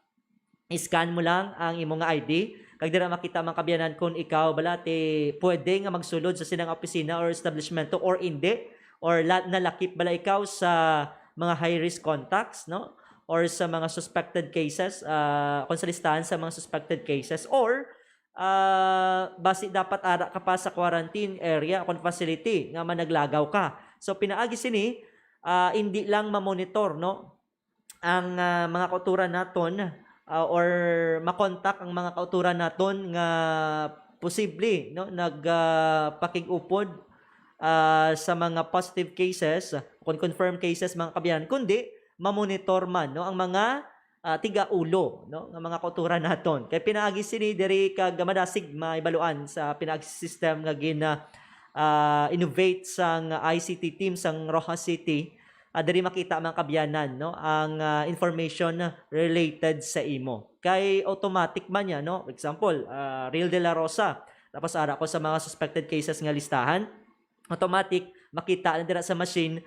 scan mo lang ang imo nga I D, kag dira makita, mga kabyanan, kung ikaw bala ti pwede nga magsulod sa silang opisina or establishmento or indi, or la-, nalakip bala ikaw sa mga high-risk contacts, no? Or sa mga suspected cases, ah, kung sa listahan sa mga suspected cases, or, ah, basi dapat ara ka pa sa quarantine area o kung facility nga managlagaw ka. So, pinaagi sini, ah, indi lang mamonitor, no, ang, ah, mga kautoran naton, ah, or makontak ang mga kautoran naton nga posible, no, nag, ah, pakig-upod, ah, sa mga positive cases, kon confirmed cases, mga kabyanan, kundi mamonitor man, no, ang mga, ah, tigaulo, no, nga mga kautoran naton. Kay pinaagi sini diri kag madasig maibaluan sa pinaagi system nga gin, ah, ah, innovate sang I C T team sang Roxas City, ah, diri makita, mga kabyanan, no, ang, ah, information related sa imo. Kay automatic man niya, no? Example, ah, Real de la Rosa. Tapos ara ko sa mga suspected cases nga listahan. Automatic, makita na dira sa machine,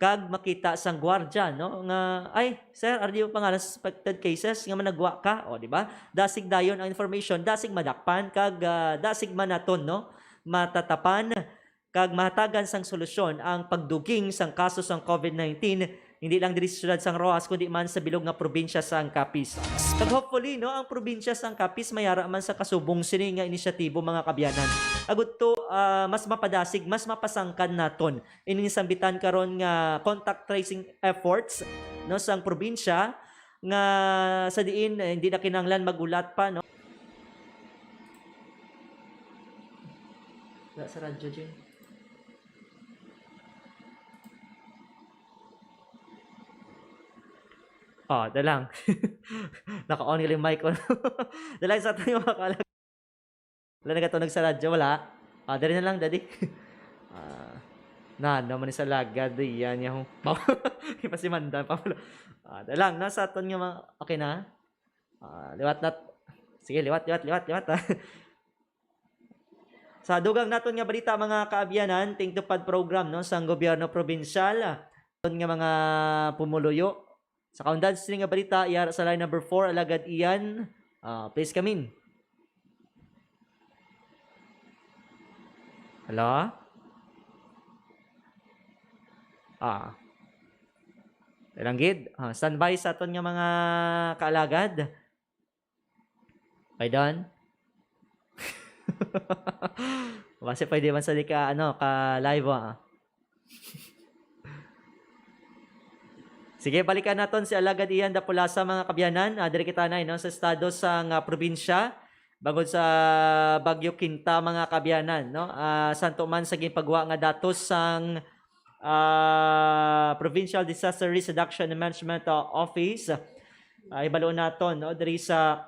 kag makita sang gwardiya, no? Nga, "Ay, sir, ari mo pangalan sa suspected cases nga managwa ka." O, di ba? Dasig dayon ang information, dasig madakpan, kag, ah, dasig man naton, no, matatapan, kag mahatagan sang solusyon ang pagduging sang kaso sang COVID nineteen, hindi lang diri sa siyudad sang Roxas, kundi man sa bilog nga probinsya sang Capiz. Kag hopefully, no, ang probinsya sang Capiz mayara man sa kasubong sini nga inisyatibo, mga kabyanan. Agud to, ah, mas mapadasig, mas mapasangkan naton ining sambitan karon nga contact tracing efforts, no, sang probinsya, nga sa diin, eh, hindi na kinahanglan magulat pa, no? Wala sa radyo, Jing. Oh, dalang. Naka-on yung mic ko. Dalang sa ato yung mga kalag-, wala na ka tunog sa radyo, wala? Ah, dali na lang, daddy. Ah, na, naman sa lagad, yan, yung, ipasimanda pa pala. Ah, dalang, nasa aton nga mga, okay na? Ah, liwat na. Sige, liwat, liwat, liwat, liwat, ah. Sa dugang naton nga balita, mga kaabyanan, tingtupad program, no, sang gobyerno probinsyal, ah, nga mga pumuluyo. Sa kaundan sini nga balita, iyara sa line number four, Alagad Ian. Ah, please come in. Hello? Ah. Ilang gid? Ah, standby sa aton nga mga kaalagad. Paidan? Basi pwede man sa di ka, ano, ka live, ah. Sige, balikan naton si Alagad Ian Dapulasa, mga kabyanan. Ah, diri kita na, no, sa estado sang, ah, probinsya. Bangod sa Bagyo Quinta, mga kabyanan, no? Ah, santo man sa ginpagwa nga datos sang, ah, Provincial Disaster Risk Reduction and Management, ah, Office. Ah, ibalo naton, no, diri sa,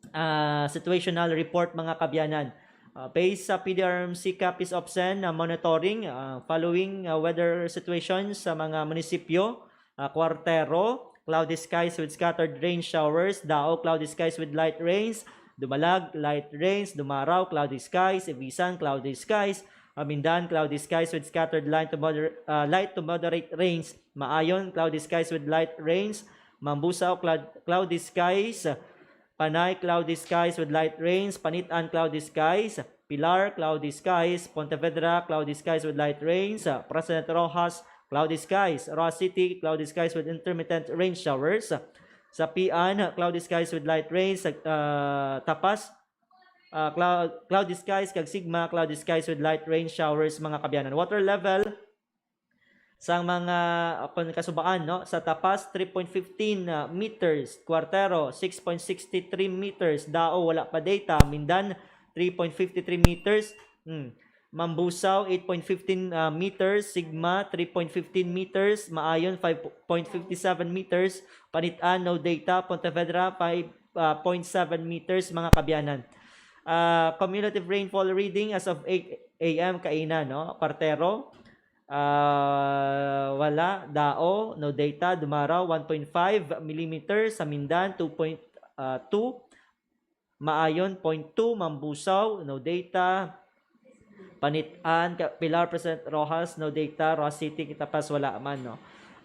ah, situational report, mga kabyanan. Ah, based sa P D R M C Capiz OPSEN, ah, monitoring, ah, following, ah, weather situations sa mga munisipyo, ah, Cuartero, cloudy skies with scattered rain showers. Dao, cloudy skies with light rains. Dumalag, light rains. Dumarao, cloudy skies. Ibisan, cloudy skies. Amindan, cloudy skies with scattered light to moder-, ah, light to moderate rains. Maayon, cloudy skies with light rains. Mambusao, cloud-, cloudy skies. Panay, cloudy skies with light rains. Panit-an, cloudy skies. Pilar, cloudy skies. Pontevedra, cloudy skies with light rains. President Roxas, cloudy skies. Roxas City, cloudy skies with intermittent rain showers. Sa Pian, cloudy skies with light rains. Sa, ah, Tapas, ah, cloud-, cloudy skies. Kag Sigma, cloudy skies with light rain showers, mga kabyanan. Water level, Sa mga, uh, kon kasubaan, no? Sa Tapas, three point fifteen, uh, meters. Cuartero, six point six three meters. Dao, wala pa data. Mindan, three point fifty three meters. Hmm. Mambusao, eight point fifteen, uh, meters. Sigma, three point fifteen meters. Maayon, five point fifty seven meters. Panitan, no data. Pontevedra, five, uh, point seven meters, mga kabyanan. Uh, cumulative rainfall reading as of eight a m kaina, no? Cuartero, uh, wala. Dao, no data. Dumaraw, one point five millimeters. Sa Mindan, two point two. Maayon, point two. Mambusao, no data. Panitan, ka-, Pilar, President Roxas, no data. Roxas City, Tapas, wala man, no?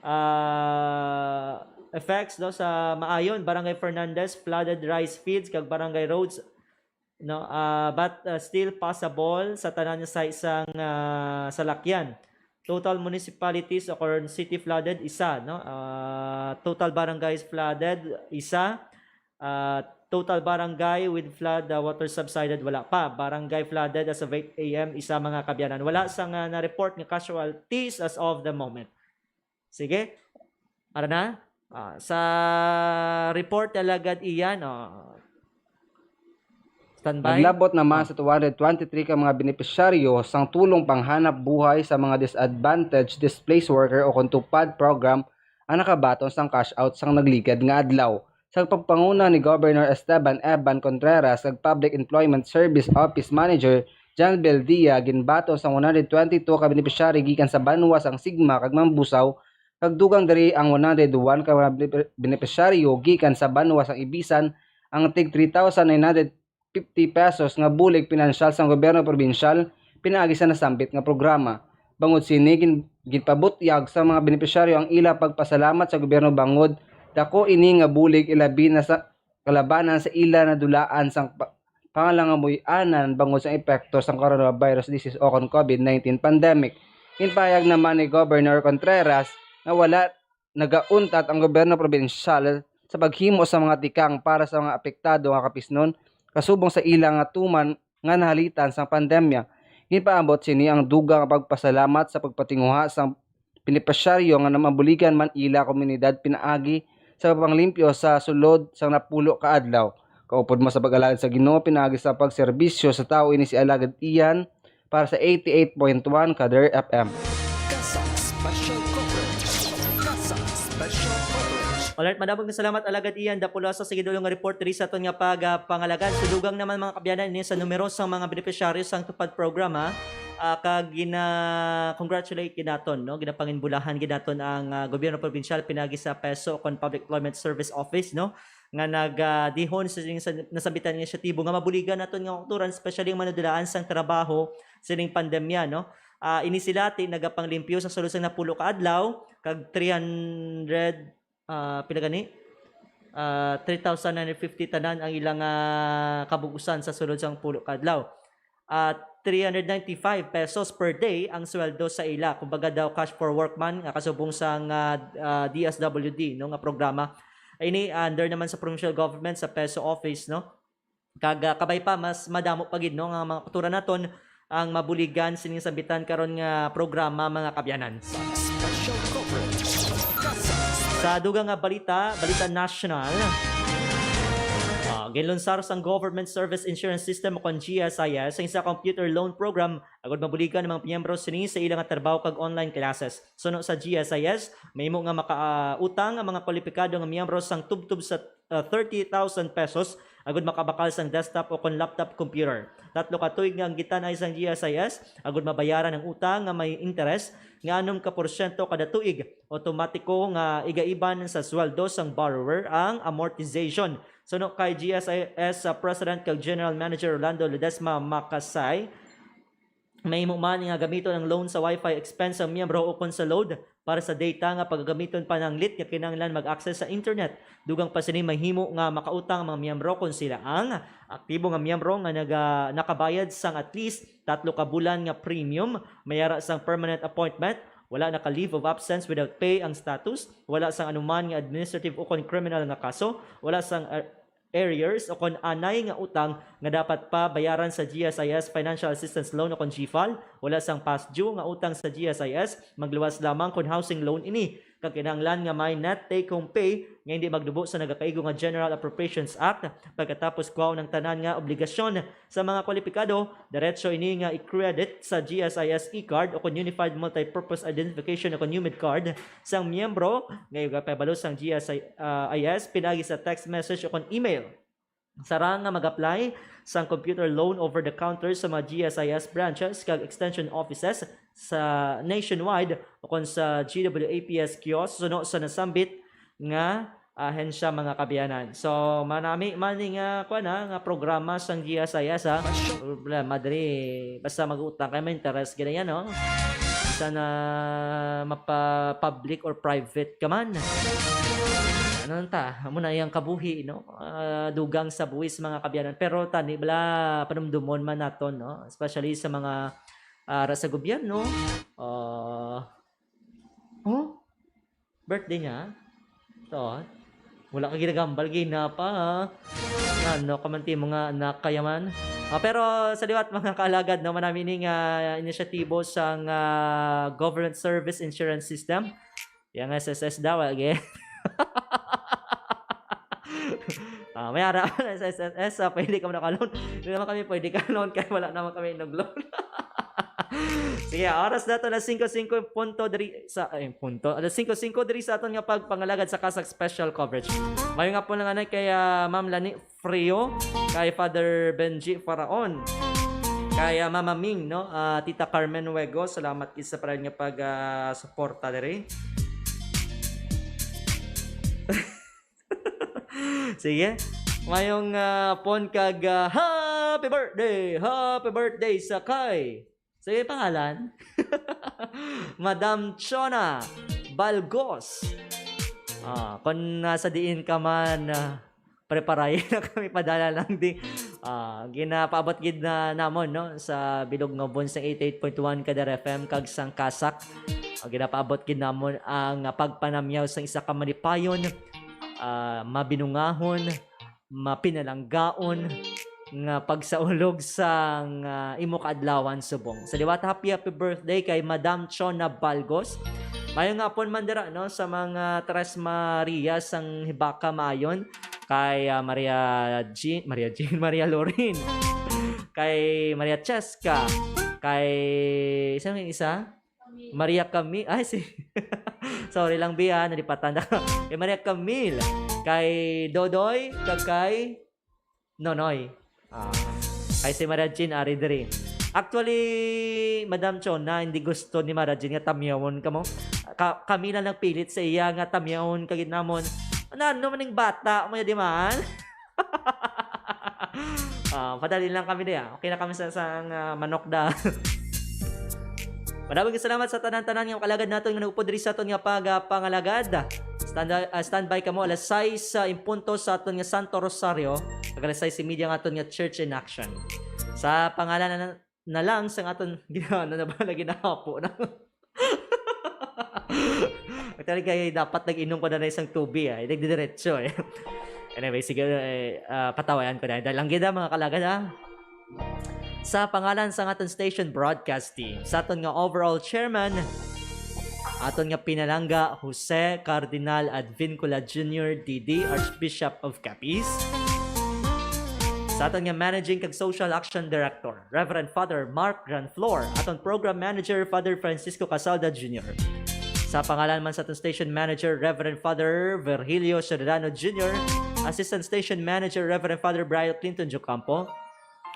Ah, effects, no, sa Maayon, Barangay Fernandez, flooded rice fields, kag barangay roads, no? Ah, but, ah, still passable sa tanan sa isang, ah, salakyan. Total municipalities or city flooded, isa, no? Ah, total barangays flooded, isa. Ah, total barangay with flood, ah, water subsided, wala pa. Barangay flooded as of eight a m, isa, mga kabyanan. Wala sang, ah, na-report nga casualties as of the moment. Sige. Ara na? Ah, sa report, Alagad Ian, oh. Standby. Naglabot naman sa two hundred twenty-three ka mga benepisyaryo sang tulong panghanap buhay sa mga disadvantaged displaced worker o kon TUPAD program ang nakabaton sang cash out sang nagligad nga adlaw. Sa pagpanguna ni Governor Esteban Evan Contreras kag Public Employment Service Office Manager Janbel Dia, ginbaton sang one hundred twenty-two ka benepisyaryo gikan sa banwa sang Sigma kag Mambusao, kag dugang diri ang one hundred one ka mga benepi-, benepisyaryo gikan sa banwa sang Ibisan, ang tig three thousand nine hundred fifty pesos nga bulig pinansyal sang gobyerno probinsyal pinaagi sa nasambit nga programa. Bangod sini, gin-, ginpabutyag sa mga benepisyaryo ang ila pagpasalamat sa gobyerno bangod dako ini nga bulig, ilabi na sa kalabanan sa ila nadulaan sang pa-, pangalangamuy-anan bangod sa epekto sang coronavirus disease o kon COVID nineteen pandemic. Ginpahayag naman ni Governor Contreras nga wala nagauntat ang gobyerno probinsyal sa paghimo sa mga tikang para sa mga apektado nga kapisnon kasubong sa ila nga tuman nga nahalitan sang pandemya. Ginpaabot sini ang dugang nga pagpasalamat sa pagpatinguha sang benepisyaryo nga namabuligan man ila komunidad pinaagi sa panglimpyo sa sulod sang napulo ka adlaw. Kaupod man sa pag-alagad sa Ginoo pinaagi sa pagserbisyo sa tawo ini si Alagad Ian para sa eighty-eight point one Kader F M. CASAC Special Coverage. CASAC Special Coverage. Alright, madamo nga salamat, Alagad Ian Dapulaso, sa gidulong nga report diri sa aton nga pag, ah, pangalagad. Sudugang naman, mga kabyanan, ini sa numero sa mga benepisyaryo sang TUPAD program, ha? Ah, kag gina-congratulate gid naton, no? Ginapanginbulahan gid naton ang, ah, gobyerno probinsyal pinaagi sa PESO o kon Public Employment Service Office, no? Nga nag, ah, dihon sa, sa nasambitan nga inisyatibo nga mabuligan naton nga mga kautoran, especially ang manudulaan sang trabaho sining pandemya, no? Ah, ini sila ti nagapanglimpyo sa sulod sang napulo ka adlaw, kag three hundred, ah, pila gani? Ah, three thousand nine hundred fifty tanan ang ilang, ah, kabug-usan sa sulod sang pulo ka adlaw. Ah, three hundred ninety-five pesos per day ang sweldo sa ila. Kumbaga daw, cash for work man nga kasubong sang, ah, ah, D S W D, no, nga programa. Ini under naman sa provincial government, sa PESO office, no? Kag, ah, kabay pa, mas madamo pa gid, no, nga mga kautoran naton ang mabuligan sining sambitan karon nga programa, mga kabyanan. Special coverage. Sa dugang nga balita, balita national. Ah, ginlunsar sang Government Service Insurance System o kon G S I S ang isa ka computer loan program agud mabuligan ang mga miyembro sini sa ila nga trabaho kag online classes. Suno sa G S I S, mahimo nga makautang ang mga kwalipikado nga miyembro sang tubtob sa, ah, thirty thousand pesos agud makabakal sang desktop o kon laptop computer. Tatlo ka tuig nga ang gitan-ay sang G S I S agud mabayaran ang utang nga may interes nga anom ka porsyento kada tuig. Otomatiko nga igaiban sa sweldo sang borrower ang amortization. Suno kay G S I S, ah, President kag General Manager Rolando Ledesma Macasay, mahimo man nga gamiton ang loan sa wifi expense sang miyembro ukon sa load para sa data nga pagagamiton pananglit nga kinahanglan mag-access sa internet. Dugang pa sini, mahimo nga makautang ang mga miyembro kon sila ang aktibo nga miyembro nga naga-, nakabayad sang at least tatlo ka bulan nga premium, may ara sang permanent appointment, wala naka leave of absence without pay ang status, wala sang anuman nga administrative ukon criminal nga kaso, wala sang, uh, arrears o kon anay nga utang nga dapat pa bayaran sa G S I S Financial Assistance Loan o kon G fal, wala sang past due nga utang sa G S I S, magluwas lamang kon housing loan ini, kag kinahanglan nga may net take-home pay nga hindi magdubo sa nagakaigo nga General Appropriations Act. Pagkatapos kuhaon ang tanan nga obligasyon sa mga kwalipikado, diretso ini nga i-credit sa G S I S e-card o kon Unified Multi-Purpose Identification o kon UMID card sang miyembro nga igapahibalo sang G S I S pinaagi sa text message o kon email. Sarang nga mag-apply sang computer loan over the counter sa mga G S I S branches kag extension offices sa nationwide o kon sa G W A P S kiosk suno sa nasambit nga ahensya, mga kaabyanan. So, manami man ni nga, kuwan, ha, nga programa sang G S I S, ha. Problema diri, basta mag-utang kay may interest gid yan, no? Bisan na mapa-public or private ka man. Ano lang ta, amo na iyang kabuhi, no? Ah, dugang sa buhis, mga kaabyanan. Pero tani, bala, panumdumon man naton, no? Especially sa mga, ah, ara sa gobyerno. Ah, oh? Birthday niya? Ito, ah. Wala ka ginagambal, gina pa, ha? Ano ka man, ti, mga anak kaya man? Ah, pero sa liwat, mga kaalagad, no, manami ni nga inisyatibo sang, ah, Government Service Insurance System. Yang S S S daw, agi. Ah, may ara ang S S S, ah, pwede ka man ka-loan. Hindi naman kami pwede ka-loan kaya wala naman kami inog-loan. Sige, oras na to na singko singko punto diri sa, ay, punto. Alas singko singko diri sa aton nga pagpangalagad sa Kasak Special Coverage. Mayo nga po lang anay kay, ah, Ma'am Lani Frio, kay Father Benji Faraon, kay, ah, Mama Ming, no? Ah, Tita Carmen Wego, salamat gid sa parang nga pag, ah, suporta diri. Sige. Mayong, ah, pon kag, ah, happy birthday! Happy birthday sa kay, sige, pangalan? Madam Chona Balgos. Ah, kung nasa diin ka man, ah, preparay na kami padala lang di. Ah, ginapaabot gid na namon, no, sa bilog nga ubon sang eighty-eight point one Kadar F M kag sang Kasak. Ah, ginapaabot gid namon ang, ah, pagpanamyaw sang isa ka malipayon, ah, mabinungahon, mapinalanggaon nga pagsaulog sang, ah, imo kaadlawan subong. Sa liwat, happy, happy birthday kay Madam Chona Balgos. Mayo nga hapon man dira, no, sa mga Tres Maria sang Hibaka Maayon, kay, ah, Maria Jean, Maria Jean, Maria Lorin, kay Maria Cheska, kay, sino yung isa? Maria Camille. Ay, si, sorry lang, Bia, nalipatan na. Kay Maria Camille, kay Dodoy, kag kay Nonoy. Ah, kay si Maria Jean, ari diri. Actually, Madam Chona, hindi gusto ni Maria Jean nga tamyawon ka mo. Ka-, kami lang nagpilit sa iya nga tamyawon ka gid namon. Ano, ano man yung bata mo, di man? Ah, padali lang kami diya. Okay na kami sa, sa, ah, manok da. Madaming salamat sa tanan-tanan nga kalagad naton nga nagupod diri sa aton nga pag, ah, pangalagad. Stand, ah, standby kamo alas sais, ah, in punto sa aton nga Santo Rosario, kag alas sais y media nga aton nga Church in Action. Sa pangalan na, na lang sa aton gina-, ano na ba, na ginahapo na. Actually, kay dapat nag-inom ko na na isang tubig, ah. Nagdidiretso, eh. Anyway, sige, eh, ah, patawayan ko na. Dahil lang gid, ah, mga kalagad, ah. Sa pangalan sa aton station broadcast team, sa aton nga overall chairman, aton nga pinalangga, Jose Cardinal Advincula Junior, D D, Archbishop of Capiz. Sa aton nga managing kag social action director, Reverend Father Mark Granflor, aton program manager, Father Francisco Casalda Junior. Sa pangalan man sa aton station manager, Reverend Father Virgilio Ciudadano Junior, assistant station manager, Reverend Father Brian Clinton Jocampo,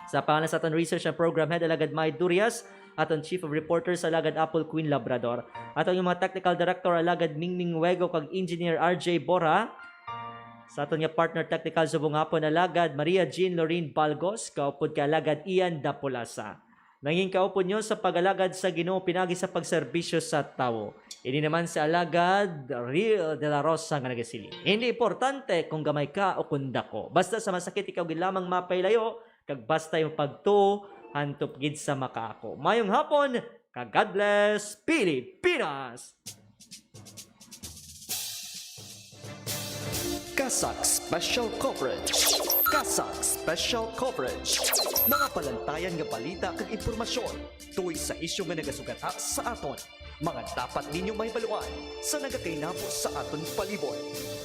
sa pangalan sa aton research and program head, Alagad May Durias, aton chief of reporters, Alagad Apple Queen Labrador, aton mga technical director, Alagad Mingming Wego, kag engineer R J Bora, sa aton nga partner technical subong hapon, Alagad Maria Jean Lorraine Balgos, kaupod kay Alagad Ian Dapulasa. Nangin kaupod nyo sa pag-alagad sa Ginoo pinagi sa pagserbisyo sa tawo. Ini naman si Alagad Real de la Rosa nga nagasiling, "Hindi importante kung gamay ka o kung dako. Basta sa masakit ikaw gid lamang mapailayo, kag basta yung pagtuo, hantop gid sa makaako." Mayong hapon, kag God bless, Pilipinas! Kasak Special Coverage. CASAC Special Coverage. Mga palantayan nga balita kag impormasyon tungod sa isyu nga nagasugata sa aton. Mga dapat ninyo mahibaluan sa nagakainabo sa aton palibot.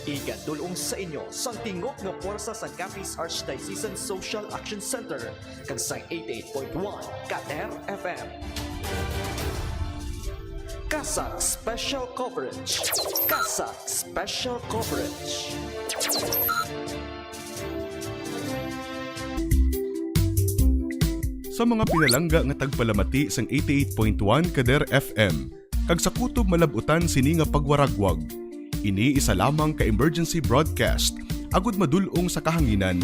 Igadul-ong sa inyo sang tingog nga pwersa sang Capiz Archdiocesan Social Action Center kag sang eighty-eight point one Kader F M. CASAC Special Coverage. CASAC Special Coverage. Sa mga pinalangga nga tagpalamati sang eighty-eight point one Kader F M, kag sa kutob malab-utan sini nga pagwaragwag, ini isa lamang ka emergency broadcast agud madul-ong sa kahanginan